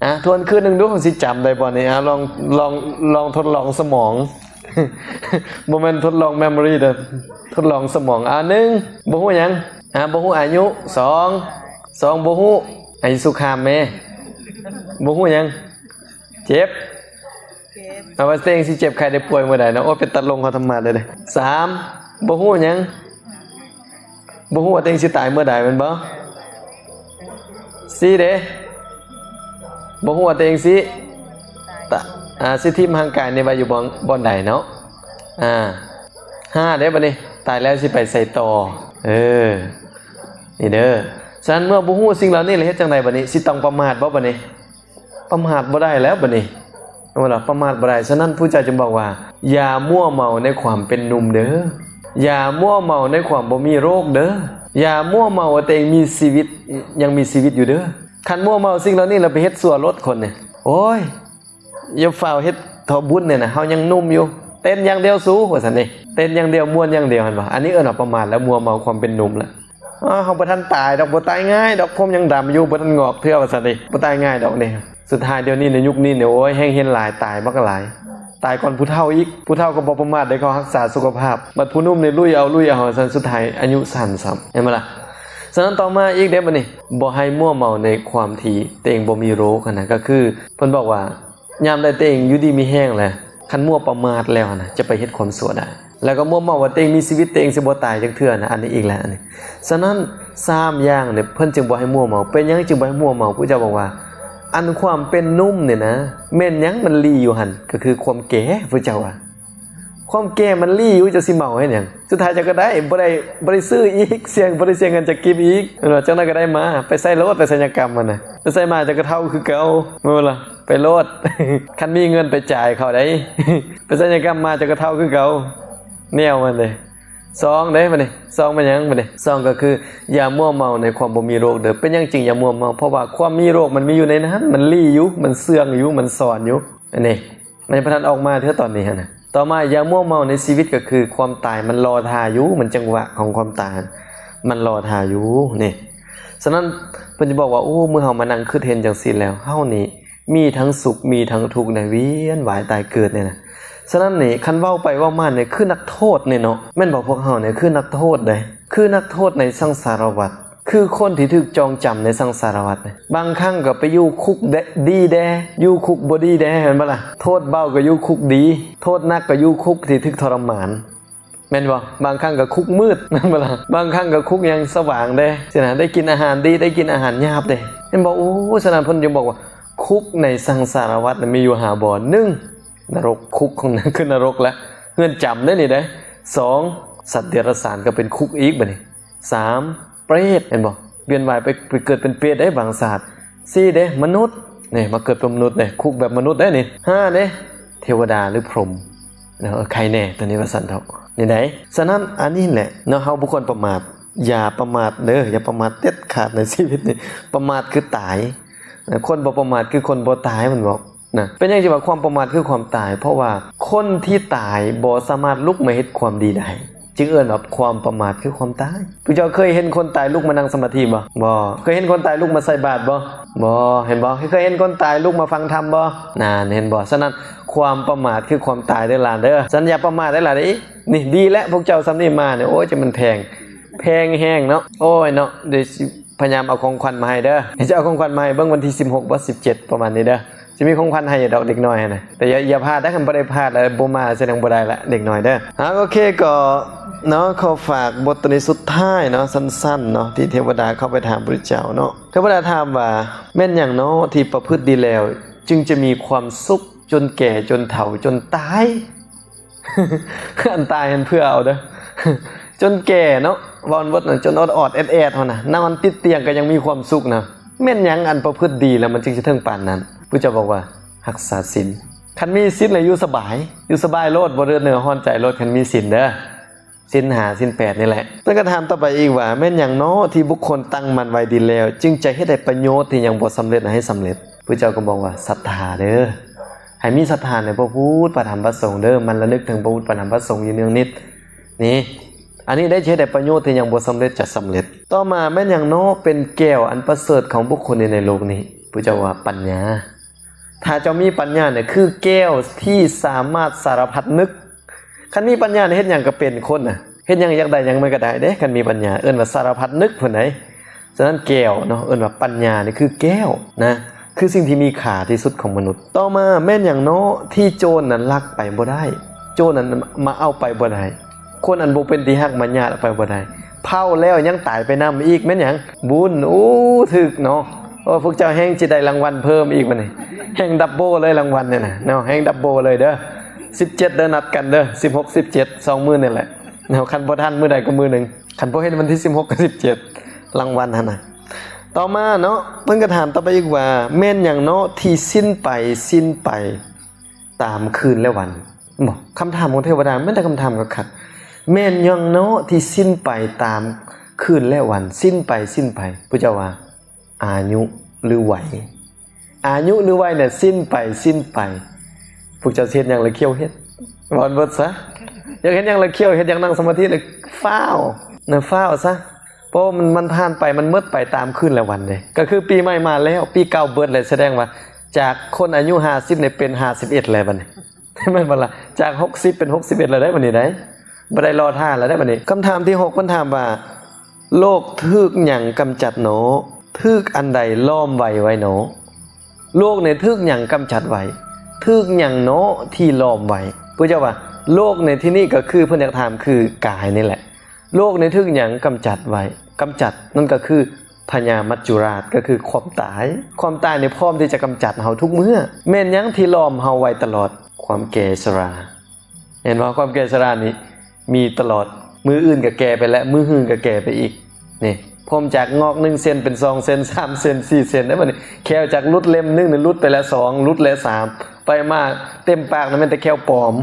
ອ່າ ທວນຄືນໜຶ່ງດູ ເຮົາຊິຈຳໄດ້ບໍ່ນີ້? ອ່າ ລອງ ລອງ ລອງທົດລອງສະໝອງ ບໍ່ແມ່ນທົດລອງແມມໂມຣີເດີ ທົດລອງສະໝອງ. ອ່າ ໜຶ່ງ ບໍ່ຮູ້ຫຍັງ? ອ່າ ບໍ່ຮູ້ອາຍຸ. ສອງ ສອງ ບໍ່ຮູ້ອາຍຸສຸຂາມແມ່ ບໍ່ຮູ້ຫຍັງ? ເຈັບ ເຈັບ ເອົາວ່າຕົວເອງຊິເຈັບໄຂ້ໄດ້ປ່ວຍເມື່ອໃດເນາະ. ໂອ້ ເປັນຕາລົງເຮົາທຳມາດເລີຍເດ້. ສາມ ບໍ່ຮູ້ຫຍັງ? ບໍ່ຮູ້ວ່າຕົວເອງຊິຕາຍເມື່ອໃດແມ່ນບໍ່? ສີ່ເດ້ ບໍ່ຮູ້ວ່າຕົວເອງຊິ ຕະ ອ່າ ຊິຖິ້ມຮ່າງກາຍນີ້ໄວ້ຢູ່ບ່ອນ ບ່ອນໃດເນາະ. ອ່າ ຫ້າເດ້ບັດນີ້ ຕາຍແລ້ວຊິໄປໃສຕໍ່? ເອີ ນີ້ເດີ. ສະນັ້ນເມື່ອບໍ່ຮູ້ສິ່ງເຫຼົ່ານີ້ແລ້ວເຮັດຈັ່ງໃດບັດນີ້? ຊິຕ້ອງປະໝາດບໍ່ບັດນີ້? ປະໝາດບໍ່ໄດ້ແລ້ວບັດນີ້ ເອົາລະ ປະໝາດບໍ່ໄດ້. ສະນັ້ນພະເຈົ້າຈຶ່ງບອກວ່າ ຢ່າມົວເມົາໃນຄວາມເປັນໜຸ່ມເດີ ຢ່າມົວເມົາໃນຄວາມບໍ່ມີໂລກເດີ ຢ່າມົວເມົາວ່າຕົວເອງມີຊີວິດ ຍັງມີຊີວິດຢູ່ເດີ. ຄັນມົວເມົາສິ່ງເຫຼົ່ານີ້ແລ້ວໄປເຮັດຊົ່ວໂລດຄົນນີ້ ໂອ້ຍ ຢ່າຟ້າວເຮັດເທາະບຸນນີ້ນະ ເຮົາຍັງໜຸ່ມຢູ່ ເຕັ້ນຢ່າງດຽວສູ ວ່າຊັ້ນເດ້ ເຕັ້ນຢ່າງດຽວ ມ່ວນຢ່າງດຽວ ເຫັນບໍ່? ອັນນີ້ເອີ້ນວ່າປະໝາດແລ້ວ ມົວເມົາຄວາມເປັນໜຸ່ມລະ. ອ້າ ເຮົາບໍ່ທັນຕາຍດອກ ບໍ່ຕາຍງ່າຍດອກ ຜົມຍັງດຳຢູ່ ບໍ່ທັນງອກເທື່ອ ວ່າຊັ້ນເດ້ ບໍ່ຕາຍງ່າຍດອກນີ້. ສຸດທ້າຍດຽວນີ້ໃນຍຸກນີ້ນີ້ ໂອ້ຍ ແຮ່ງເຫັນຫຼາຍ ຕາຍບັກຫຼາຍ ຕາຍກ່ອນຜູ້ເຖົ້າອີກ. ຜູ້ເຖົ້າກໍບໍ່ປະໝາດເດ້ ເຂົາຮັກສາສຸຂະພາບ ບັດຜູ້ໜຸ່ມນີ້ລຸຍເອົາ ລຸຍເອົາ ວ່າຊັ້ນ ສຸດທ້າຍອາຍຸສັ້ນຊ້ຳ ເຫັນບໍ່ລະ? ສະນັ້ນຕໍ່ມາອີກເດ້ບັດນີ້ ບໍ່ໃຫ້ມົວເມົາໃນຄວາມທີ່ຕົວເອງບໍ່ມີໂລກຫັ້ນນະ ກໍຄືເພິ່ນບອກວ່າ ຍາມໃດຕົວເອງຢູ່ດີມີແຮງແລ້ວ ຄັນມົວປະໝາດແລ້ວຫັ້ນນະ ຈະໄປເຮັດຄວາມຊົ່ວໄດ້ ແລ້ວກໍມົວເມົາວ່າຕົວເອງມີຊີວິດ ຕົວເອງຊິບໍ່ຕາຍຈັກເທື່ອນະ ອັນນີ້ອີກແລ້ວ ອັນນີ້. ສະນັ້ນສາມຢ່າງນີ້ເພິ່ນຈຶ່ງບໍ່ໃຫ້ມົວເມົາ. ເປັນຫຍັງຈຶ່ງບໍ່ໃຫ້ມົວເມົາ? ພະເຈົ້າບອກວ່າ ອັນຄວາມເປັນໜຸ່ມນີ້ນະ ແມ່ນຫຍັງມັນລີ້ຢູ່ຫັ້ນ? ກໍຄືຄວາມແກ່ ພະເຈົ້າວ່າ ຄວາມແກ່ມັນລີ້ຢູ່ ເຈົ້າຊິເມົາເຮັດຫຍັງ? ສຸດທ້າຍເຈົ້າກໍໄດ້ ບໍ່ໄດ້ ບໍ່ໄດ້ຊື້ອີກ ເສຍ ບໍ່ໄດ້ເສຍເງິນຈັກກີບອີກ ແມ່ນບໍ່? ຈັ່ງໃດກໍໄດ້ມາ ໄປໃສ່ໂລດ ໄປສັນຍະກຳຫັ້ນນະ ໄປໃສ່ມາເຈົ້າກໍເຖົ້າຄືເກົ່າ ແມ່ນບໍ່ລະ? ໄປໂລດ ຄັນມີເງິນໄປຈ່າຍເຂົາໄດ໋ ໄປສັນຍະກຳມາເຈົ້າກໍເຖົ້າຄືເກົ່າ ແນວມັນເດ້. ສອງເດ້ບັດນີ້ ສອງແມ່ນຫຍັງບັດນີ້? ສອງກໍຄື ຢ່າມົວເມົາໃນຄວາມບໍ່ມີໂລກເດີ. ເປັນຫຍັງຈຶ່ງຢ່າມົວເມົາ? ເພາະວ່າຄວາມມີໂລກມັນມີຢູ່ໃນນັ້ນ ມັນລີ້ຢູ່ ມັນເຊື່ອງຢູ່ ມັນສອນຢູ່ ອັນນີ້ ມັນຍັງບໍ່ທັນອອກມາເທື່ອຕອນນີ້ຫັ້ນນະ. ຕໍ່ມາ ຢ່າມົວເມົາໃນຊີວິດ ກໍຄືຄວາມຕາຍມັນລໍຖ້າຢູ່ ມັນຈັງຫວະຂອງຄວາມຕາຍມັນລໍຖ້າຢູ່ນີ້. ສະນັ້ນເພິ່ນຈະບອກວ່າ ໂອ້ ເມື່ອເຮົາມານັ່ງຄິດເຫັນຈັ່ງຊີ້ແລ້ວ ເຮົານີ້ມີທັງສຸກ ມີທັງທຸກໃນວຽນວ່າຍຕາຍເກີດນີ້ນະ. ສະນັ້ນນີ້ ຄັນເວົ້າໄປເວົ້າມານີ້ ຄືນັກໂທດນີ້ເນາະ ແມ່ນບໍ່? ພວກເຮົານີ້ຄືນັກໂທດເດ້ ຄືນັກໂທດໃນສັງສາລະວັດ ຄືຄົນທີ່ຖືກຈອງຈຳໃນສັງສາລະວັດ. ບາງຄັ້ງກໍໄປຢູ່ຄຸກແດ່ ດີແດ່ ຢູ່ຄຸກບໍ່ດີແດ່ ແມ່ນບໍ່ລະ? ໂທດເບົາກໍຢູ່ຄຸກດີ ໂທດໜັກກໍຢູ່ຄຸກທີ່ຖືກທໍລະມານ ແມ່ນບໍ່? ບາງຄັ້ງກໍຄຸກມືດ ແມ່ນບໍ່ລະ? ບາງຄັ້ງກໍຄຸກຫຍັງສະຫວ່າງແດ່ຊີ້ນະ ໄດ້ກິນອາຫານດີ ໄດ້ກິນອາຫານຫຍາບເດ້ ແມ່ນບໍ່? ໂອ້ ສະນັ້ນເພິ່ນຈຶ່ງບອກວ່າ ຄຸກໃນສັງສາລະວັດນະມີຢູ່ຫ້າບ່ອນ. ໜຶ່ງ ນະລົກ ຄຸກຂອງ ຄືນະລົກແຫຼະ ເຮືອນຈຳເດ້ນີ້ເດ້. ສອງ ສັດເດຍລະສານກໍເປັນຄຸກອີກບັດນີ້. ສາມ ເປດ ເຫັນບໍ່? ວຽນວ່າຍໄປ ໄປເກີດເປັນເປດໄດ້ບາງຊາດ. ສີ່ເດ້ ມະນຸດ ນີ້ ມາເກີດເປັນມະນຸດເດ້ ຄຸກແບບມະນຸດໄດ້ນີ້. ຫ້າເດ້ ເທວະດາ ຫຼື ພົມ ເນາະ ໃຄແນ່ຕົວນີ້ວ່າຊັ້ນເຖາະ ນີ້ໃດ. ສະນັ້ນອັນນີ້ແຫຼະເນາະ ເຮົາບໍ່ຄວນປະໝາດ ຢ່າປະໝາດເດີ ຢ່າປະໝາດເດັດຂາດໃນຊີວິດນີ້. ປະໝາດຄືຕາຍ ຄົນບໍ່ປະໝາດຄືຄົນບໍ່ຕາຍ ເພິ່ນບອກນະ. ເປັນຫຍັງຈຶ່ງວ່າຄວາມປະໝາດຄືຄວາມຕາຍ? ເພາະວ່າຄົນທີ່ຕາຍບໍ່ສາມາດລຸກມາເຮັດຄວາມດີໄດ້ ຈຶ່ງເອີ້ນວ່າຄວາມປະໝາດຄືຄວາມຕາຍ. ພວກເຈົ້າເຄີຍເຫັນຄົນຕາຍລຸກມານັ່ງສະມາທິບໍ່? ບໍ່. ເຄີຍເຫັນຄົນຕາຍລຸກມາໃສ່ບາດບໍ່? ບໍ່. ເຫັນບໍ່? ເຄີຍເຫັນຄົນຕາຍລຸກມາຟັງທຳບໍ່? ນັ້ນ ເຫັນບໍ່? ສະນັ້ນ ຄວາມປະໝາດຄືຄວາມຕາຍເດີຫຼານເດີ. ສະນັ້ນຢ່າປະໝາດເດີຫຼານເດີ. ນີ້ ດີແລ້ວ ພວກເຈົ້າສ່ຳນີ້ມານີ້ ໂອ້ຍ ຈະມັນແພງ ແພງແຮງເນາະ. ໂອ້ຍເນາະ ເດ ພະຍາຍາມເອົາຂອງຂວັນມາໃຫ້ເດີ ຈະເອົາຂອງຂວັນມາໃຫ້ເບິ່ງວັນທີສິບຫົກບໍ່ ສິບເຈັດ ປະມານນີ້ເດີ. ມີຂອງຂວັນໃຫ້ດອກເດັກນ້ອຍຫັ້ນນະ ແຕ່ຢ່າ ຢ່າພາດເດີ້ ຄັນບໍ່ໄດ້ພາດແລ້ວບໍ່ມາ ສະແດງບໍ່ໄດ້ລະເດັກນ້ອຍເດີ. ເອົາ ໂອເຄ ກໍເນາະ ຂໍຝາກບົດຕົວນີ້ສຸດທ້າຍເນາະ ສັ້ນໆເນາະ ທີ່ເທວະດາເຂົ້າໄປຖາມພະພຸດທະເຈົ້າເນາະ. ເທວະດາຖາມວ່າ ແມ່ນຫຍັງເນາະທີ່ປະພຶດດີແລ້ວ ຈຶ່ງຈະມີຄວາມສຸກຈົນແກ່ ຈົນເຖົ້າ ຈົນຕາຍ? ອັນຕາຍຫັ້ນເພື່ອເອົາເດີ້ ຈົນແກ່ເນາະ ເວົ້າເບິດນັ້ນ ຈົນອອດໆແອດໆຫັ້ນນະ ນອນຕິດຕຽງກໍຍັງມີຄວາມສຸກນະ. ແມ່ນຫຍັງອັນປະພຶດດີແລ້ວມັນຈຶ່ງຈະເຖິງປານນັ້ນ? ພຸດທະເຈົ້າບອກວ່າ ຮັກສາສິນ. ຄັນມີສິນແລ້ວຢູ່ສະບາຍ ຢູ່ສະບາຍໂລດ ບໍ່ເດືອດເນື້ອຮ້ອນໃຈໂລດ ຄັນມີສິນເດີ້. ສິນຫ້າ ສິນແປດນີ້ແຫຼະ. ເພິ່ນກໍຖາມຕໍ່ໄປອີກວ່າ ແມ່ນຫຍັງເນາະທີ່ບຸກຄົນຕັ້ງໝັ້ນໄວ້ດີແລ້ວ ຈຶ່ງຈະເຮັດໃຫ້ປະໂຫຍດທີ່ຍັງບໍ່ສຳເລັດໃຫ້ສຳເລັດ? ພະເຈົ້າກໍບອກວ່າ ສັດທາເດີ້. ໃຫ້ມີສັດທາໃນພະພຸດ ພະທຳ ພະສົງເດີ້. ໝັ່ນລະນຶກເຖິງພະພຸດ ພະທຳ ພະສົງຢູ່ເນືອງນິດ. ນີ້ ອັນນີ້ໄດ້ເຮັດໃຫ້ປະໂຫຍດທີ່ຍັງບໍ່ສຳເລັດຈະສຳເລັດ. ຕໍ່ມາ ແມ່ນຫຍັງເນາະເປັນແກ້ວອັນປະເສີດຂອງບຸກຄົນຢູ່ໃນໂລກນີ້? ພະເຈົ້າວ່າ ປັນຍາ. ຖ້າເຈົ້າມີປັນຍານີ້ ຄືແກ້ວທີ່ສາມາດສາລະພັດນຶກ. ຄັນມີປັນຍານີ້ ເຮັດຫຍັງກໍເປັນຄົນນະ ເຮັດຫຍັງຢາກໄດ້ຫຍັງມັນກໍໄດ້ເດ້ ຄັນມີປັນຍາ ເອີ້ນວ່າສາລະພັດນຶກພຸ້ນໃດ. ສະນັ້ນແກ້ວເນາະ ເອີ້ນວ່າປັນຍານີ້ຄືແກ້ວນະ ຄືສິ່ງທີ່ມີຄ່າທີ່ສຸດຂອງມະນຸດ. ຕໍ່ມາ ແມ່ນຫຍັງເນາະທີ່ໂຈນນັ້ນລັກໄປບໍ່ໄດ້? ໂຈນນັ້ນມາເອົາໄປບໍ່ໄດ້. ຄົນອັນບໍ່ເປັນທີ່ຮັກມາຍາດເອົາໄປບໍ່ໄດ້. ເຜົາແລ້ວຍັງຕາຍໄປນຳອີກ ແມ່ນຫຍັງ? ບຸນ. ໂອ້ ຖືກເນາະ. ໂອ້ ພວກເຈົ້າແຮ່ງຊິໄດ້ລາງວັນເພີ່ມອີກບັດນີ້ ແຮ່ງດັບເບິ້ນເລີຍລາງວັນນີ້ນະເນາະ ແຮ່ງດັບເບິ້ນເລີຍເດີ້. ສິບເຈັດເດີ້ ນັດກັນເດີ້ ສິບຫົກ ສິບເຈັດ ສອງມື້ນີ້ແຫຼະເນາະ. ຄັນບໍ່ທັນມື້ໃດກໍມື້ໜຶ່ງ ຄັນບໍ່ເຫັນວັນທີສິບຫົກກັບສິບເຈັດ ລາງວັນຫັ້ນນະ. ຕໍ່ມາເນາະ ເພິ່ນກໍຖາມຕໍ່ໄປອີກວ່າ ແມ່ນຫຍັງເນາະທີ່ສິ້ນໄປ ສິ້ນໄປຕາມຄືນແລະວັນ? ບໍ່ ຄຳຖາມຂອງເທວະດາ ແມ່ນແຕ່ຄຳຖາມຄັກໆ. ແມ່ນຫຍັງເນາະທີ່ສິ້ນໄປຕາມຄືນແລະວັນ? ສິ້ນໄປ ສິ້ນໄປ. ພະເຈົ້າວ່າ ອາຍຸ ຫຼື ໄວ. ອາຍຸ ຫຼື ໄວນີ້ສິ້ນໄປ ສິ້ນໄປ. ພວກເຈົ້າຊິເຮັດຫຍັງລະຂຽວເຮັດ ເວົ້າເບິດຊະ. ຢາກເຮັດຫຍັງລະຂຽວເຮັດ ຢາກນັ່ງສະມາທິລະຟ້າວນະ ຟ້າວຊະ. ເພາະວ່າມັນ ມັນຜ່ານໄປ ມັນໝົດໄປຕາມຄືນແລະວັນເດ້. ກໍຄືປີໃໝ່ມາແລ້ວ ປີເກົ່າເບິດແລ້ວ ສະແດງວ່າຈາກຄົນອາຍຸຫ້າສິບນີ້ເປັນຫ້າສິບເອັດແລ້ວບັດນີ້ ແມ່ນບໍ່ລະ? ຈາກຫົກສິບເປັນຫົກສິບເອັດແລ້ວໄດ໋ບັດນີ້ໄດ໋ ບໍ່ໄດ້ລໍຖ້າແລ້ວໄດ໋ບັດນີ້. ຄຳຖາມທີຫົກ ເພິ່ນຖາມວ່າ ໂລກຖືກຫຍັງກຳຈັດເນາະ? ຖືກອັນໃດລ້ອມໄວ້ໄວ້ເນາະ? ໂລກນີ້ຖືກຫຍັງກຳຈັດໄວ້? ຖືກຫຍັງເນາະທີ່ລ້ອມໄວ້? ພະເຈົ້າວ່າ ໂລກໃນທີ່ນີ້ກໍຄື ເພິ່ນຢາກຖາມຄືກາຍນີ້ແຫຼະ. ໂລກນີ້ຖືກຫຍັງກຳຈັດໄວ້? ກຳຈັດນັ້ນກໍຄືພະຍາມັດຈຸລາດ ກໍຄືຄວາມຕາຍ. ຄວາມຕາຍນີ້ພ້ອມທີ່ຈະກຳຈັດເຮົາທຸກເມື່ອ. ແມ່ນຫຍັງທີ່ລ້ອມເຮົາໄວ້ຕະຫຼອດ? ຄວາມແກ່ຊະລາ. ເຫັນບໍ່? ຄວາມແກ່ຊະລານີ້ມີຕະຫຼອດ. ມື້ອື່ນກໍແກ່ໄປແລ້ວ ມື້ຮືກໍແກ່ໄປອີກ. ນີ້ ຜົມຈາກງອກໜຶ່ງເຊັນເປັນສອງເຊັນ ສາມເຊັນ ສີ່ເຊັນ ໄດ້ບັດນີ້. ແຂ້ວຈາກຫຼຸດເລັມໜຶ່ງນີ້ ຫຼຸດໄປແລ້ວສອງ ຫຼຸດແລ້ວສາມ ໄປມາເຕັມປາກນັ້ນແມ່ນແຕ່ແຂ້ວປອມ.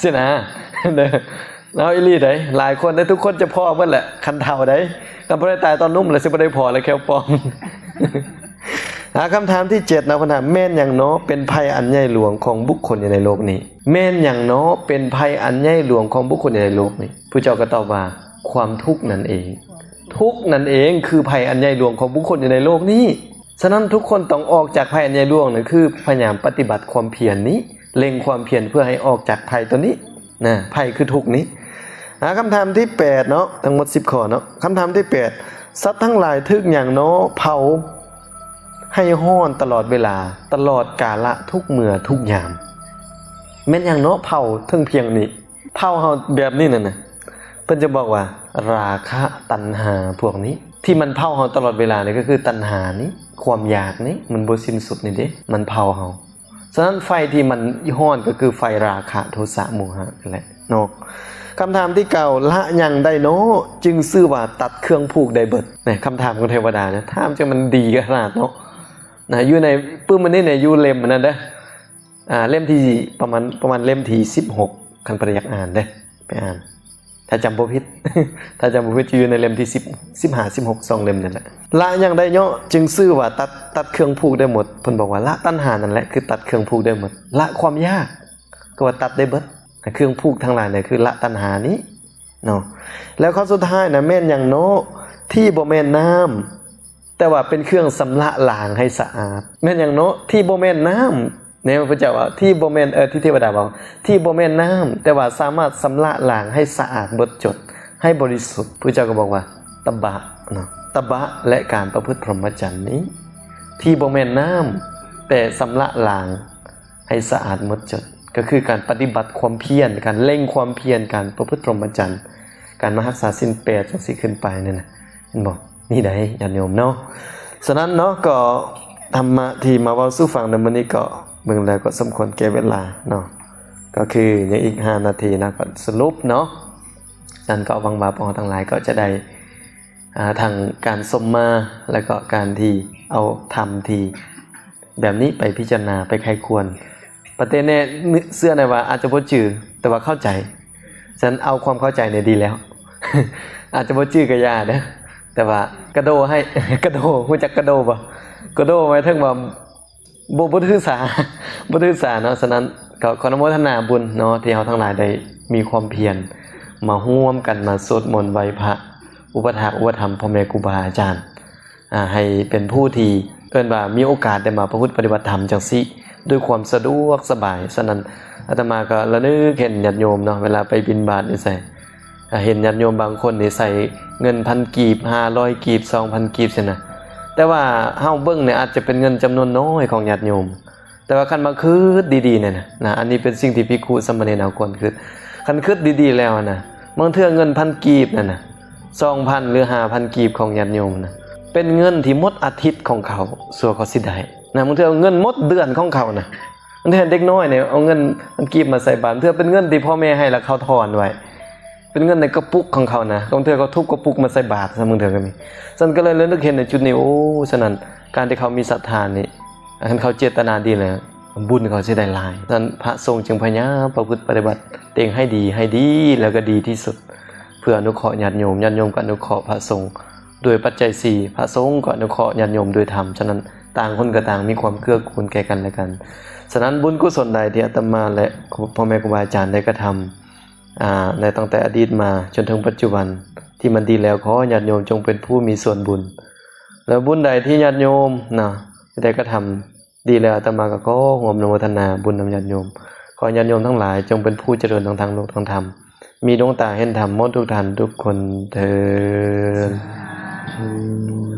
ຊີ້ນະ ເດີ ເອົາອີ່ຫຼີໃດ໋ ຫຼາຍຄົນໃດ໋ ທຸກຄົນຈະພໍ້ໝົດແຫຼະ ຄັນເຖົ້າໃດ໋ ຄັນບໍ່ໄດ້ຕາຍຕອນໜຸ່ມແລ້ວ ຊິບໍ່ໄດ້ພໍ້ແລ້ວ ແຂ້ວປອມ. ຫາຄຳຖາມທີເຈັດເນາະ ເພິ່ນຖາມ ແມ່ນຫຍັງເນາະເປັນໄພອັນໃຫຍ່ຫຼວງຂອງບຸກຄົນຢູ່ໃນໂລກນີ້? ແມ່ນຫຍັງເນາະເປັນໄພອັນໃຫຍ່ຫຼວງຂອງບຸກຄົນຢູ່ໃນໂລກນີ້? ພະເຈົ້າກໍຕອບວ່າ ຄວາມທຸກນັ້ນເອງ. ທຸກນັ້ນເອງຄືໄພອັນໃຫຍ່ຫຼວງຂອງບຸກຄົນຢູ່ໃນໂລກນີ້. ສະນັ້ນທຸກຄົນຕ້ອງອອກຈາກໄພອັນໃຫຍ່ຫຼວງນັ້ນ ຄືພະຍາຍາມປະຕິບັດຄວາມພຽນນີ້ ເລັ່ງຄວາມພຽນເພື່ອໃຫ້ອອກຈາກໄພໂຕນີ້ນະ ໄພຄືທຸກນີ້. ຫາຄຳຖາມທີແປດເນາະ ທັງໝົດສິບຂໍ້ເນາະ. ຄຳຖາມທີແປດ ສັດທັງຫຼາຍຖືກຫຍັງເນາະເຜົາໃຫ້ຮ້ອນຕະຫຼອດເວລາ ຕະຫຼອດກາລະທຸກເມື່ອທຸກຍາມ? ແມ່ນຫຍັງເນາະເຜົາເຖິງພຽງນີ້? ເຜົາເຮົາແບບນີ້ນັ້ນນະ ເພິ່ນຈະບອກວ່າ ລາຄະຕັນຫາພວກນີ້ ທີ່ມັນເຜົາເຮົາຕະຫຼອດເວລານີ້ ກໍຄືຕັນຫານີ້ ຄວາມຢາກນີ້ ມັນບໍ່ສິ້ນສຸດນີ້ເດ້ ມັນເຜົາເຮົາ. ສະນັ້ນໄຟທີ່ມັນຮ້ອນກໍຄືໄຟລາຄະ ໂທສະ ໂມຫະນັ້ນແຫຼະເນາະ. ຄຳຖາມທີເກົ້າ ລະຫຍັງໄດ້ເນາະ ຈຶ່ງຊື່ວ່າຕັດເຄື່ອງຜູກໄດ້ເບິດ? ນະ ຄຳຖາມຂອງເທວະດານະ ຖາມຈັ່ງມັນດີຂະໜາດເນາະ ນະ ຢູ່ໃນປຶ້ມອັນນີ້ນະ ຢູ່ເຫຼັ້ມອັນນັ້ນເດີ້ ອ່າ ເຫຼັ້ມທີ ປະມານ ປະມານເຫຼັ້ມທີສິບຫົກ ຄັນເພິ່ນຢາກອ່ານເດ້ ໄປອ່ານ ຖ້າຈຳບໍ່ຜິດ ຖ້າຈຳບໍ່ຜິດ ຈະຢູ່ໃນເຫຼັ້ມທີສິບ ສິບຫ້າ ສິບຫົກ ສອງເຫຼັ້ມນັ້ນແຫຼະ. ລະຫຍັງໄດ້ເນາະ ຈຶ່ງຊື່ວ່າຕັດ ຕັດເຄື່ອງຜູກໄດ້ໝົດ? ເພິ່ນບອກວ່າ ລະຕັນຫານັ້ນແຫຼະ ຄືຕັດເຄື່ອງຜູກໄດ້ໝົດ ລະຄວາມຢາກ ກໍວ່າຕັດໄດ້ເບິດ ເຄື່ອງຜູກທັງຫຼາຍນີ້ ຄືລະຕັນຫານີ້ເນາະ. ແລ້ວຂໍ້ສຸດທ້າຍນະ ແມ່ນຫຍັງເນາະ ທີ່ບໍ່ແມ່ນນ້ຳ ແຕ່ວ່າເປັນເຄື່ອງຊຳລະລ້າງໃຫ້ສະອາດ? ແມ່ນຫຍັງເນາະ ທີ່ບໍ່ແມ່ນນ້ຳ ແນວພະເຈົ້າວ່າ ທີ່ບໍ່ແມ່ນ ເອີ ທີ່ເທວະດາເວົ້າ ທີ່ບໍ່ແມ່ນນ້ຳ ແຕ່ວ່າສາມາດຊຳລະລ້າງໃຫ້ສະອາດເບິດຈົດ ໃຫ້ບໍລິສຸດ. ພະເຈົ້າກໍບອກວ່າ ຕະບະເນາະ ຕະບະ ແລະ ການປະພຶດພົມມະຈັນນີ້ ທີ່ບໍ່ແມ່ນນ້ຳ ແຕ່ຊຳລະລ້າງໃຫ້ສະອາດໝົດຈົດ ກໍຄືການປະຕິບັດຄວາມພຽນ, ການເລັ່ງຄວາມພຽນ, ການປະພຶດພົມມະຈັນ, ການມາຮັກສາສິນແປດ ຈັ່ງຊີ້ຂຶ້ນໄປນັ້ນນະ ເຫັນບໍ່? ນີ້ໃດ໋ ຍາດໂຍມເນາະ. ສະນັ້ນເນາະ ກໍທຳມະທີ່ມາເວົ້າສູ່ຟັງໃນມື້ນີ້ ກໍເບິ່ງແລ້ວກໍສົມຄວນແກ່ເວລາເນາະ, ກໍຄືຍັງອີກຫ້ານາທີເນາະ ກໍສະຫຼຸບເນາະ. ສະນັ້ນກໍຫວັງວ່າພວກເຮົາທັງຫຼາຍກໍຈະໄດ້ ອ່າ ທັງການຊົມມາ ແລ້ວກໍການທີ່ເອົາທຳທີ່ແບບນີ້ໄປພິຈາລະນາ ໄປໃຄ່ຄວນ. ປະເຕແນ່ ເຊື່ອແນ່ວ່າອາດຈະບໍ່ຈື່ ແຕ່ວ່າເຂົ້າໃຈ. ສະນັ້ນເອົາຄວາມເຂົ້າໃຈນີ້ດີແລ້ວ. ອາດຈະບໍ່ຈື່ກໍຢ່າເດີ ແຕ່ວ່າກະໂດໃຫ້ ກະໂດ ຮູ້ຈັກກະໂດບໍ່? ກະໂດໝາຍເຖິງວ່າ ບໍ່ ບໍ່ຖືສາ ບໍ່ຖືສາເນາະ. ສະນັ້ນກໍຂໍອະນຸໂມທະນາບຸນເນາະ ທີ່ເຮົາທັງຫຼາຍໄດ້ມີຄວາມພຽນ ມາຮ່ວມກັນມາສວດມົນໄຫວ້ພະ ອຸປະຖາກອຸປະຖຳພໍ່ແມ່ຄູບາອາຈານ ອ່າ ໃຫ້ເປັນຜູ້ທີ່ເອີ້ນວ່າມີໂອກາດໄດ້ມາປະພຶດປະຕິບັດທຳຈັ່ງຊີ້ ດ້ວຍຄວາມສະດວກສະບາຍ. ສະນັ້ນອາດຕະມາກໍລະນຶກເຫັນຍາດໂຍມເນາະ ເວລາໄປບິນບາດຢູ່ໃສ ອ່າ ເຫັນຍາດໂຍມບາງຄົນນີ້ໃສ່ເງິນພັນກີບ ຫ້າຮ້ອຍກີບ ສອງພັນກີບຊີ້ນະ. ແຕ່ວ່າເຮົາເບິ່ງນີ້ອາດຈະເປັນເງິນຈຳນວນນ້ອຍຂອງຍາດໂຍມ, ແຕ່ວ່າຄັນມາຄິດດີໆນີ້ນະ ນະ ອັນນີ້ເປັນສິ່ງທີ່ພິກຂຸສາມະເນນເຮົາຄວນຄິດ. ຄັນຄິດດີໆແລ້ວນະ ບາງເທື່ອເງິນພັນກີບນັ້ນນະ ສອງພັນ ຫຼື ຫ້າພັນກີບຂອງຍາດໂຍມນະ ເປັນເງິນທີ່ໝົດອາທິດຂອງເຂົາ ຊົ່ວເຂົາຊິໄດ້ນະ. ບາງເທື່ອເງິນໝົດເດືອນຂອງເຂົານະ. ບາງເທື່ອເດັກນ້ອຍນີ້ເອົາເງິນພັນກີບມາໃສ່ບາດ ບາງເທື່ອເປັນເງິນທີ່ພໍ່ແມ່ໃຫ້ແລ້ວເຂົາຖອນໄວ້ ເປັນເງິນໃນກະປຸກຂອງເຂົານະ. ບາງເທື່ອເຂົາທຸບກະປຸກມາໃສ່ບາດຊະ ບາງເທື່ອກໍມີ. ສະນັ້ນກໍເລີຍລະນຶກເຫັນໃນຈຸດນີ້ ໂອ້ ສະນັ້ນການທີ່ເຂົາມີສັດທານີ້ ຄັນເຂົາເຈດຕະນາດີແລ້ວ ບຸນເຂົາຊິໄດ້ຫຼາຍ. ສະນັ້ນພະສົງຈຶ່ງພະຍາຍາມປະພຶດປະຕິບັດຕົວເອງໃຫ້ດີ ໃຫ້ດີ ແລ້ວກໍດີທີ່ສຸດ ເພື່ອອະນຸເຄາະຍາດໂຍມ, ຍາດໂຍມກໍອະນຸເຄາະພະສົງດ້ວຍປັດໄຈສີ່, ພະສົງກໍອະນຸເຄາະຍາດໂຍມດ້ວຍທຳ. ສະນັ້ນຕ່າງຄົນກໍຕ່າງມີຄວາມເກື້ອກູນແກ່ກັນແລະກັນ. ສະນັ້ນບຸນກຸສົນໃດທີ່ອາດຕະມາ ແລະ ພໍ່ແມ່ຄູບາອາຈານໄດ້ກະທຳ ອ່າ ໃນຕັ້ງແຕ່ອະດີດມາຈົນເຖິງປັດຈຸບັນ ທີ່ມັນດີແລ້ວ, ຂໍຍາດໂຍມຈົ່ງເປັນຜູ້ມີສ່ວນບຸນ ແລະ ບຸນໃດທີ່ຍາດໂຍມນະ ໄດ້ກະທຳດີແລ້ວ, ອາດຕະມາກໍຂໍຮ່ວມອະນຸໂມທະນາບຸນນຳຍາດໂຍມ. ຂໍຍາດໂຍມທັງຫຼາຍຈົ່ງເປັນຜູ້ຈະເລີນທັງທາງໂລກທັງທຳ, ມີດວງຕາເຫັນທຳໝົດທຸກທ່ານທຸກຄົນເທີ້ນ.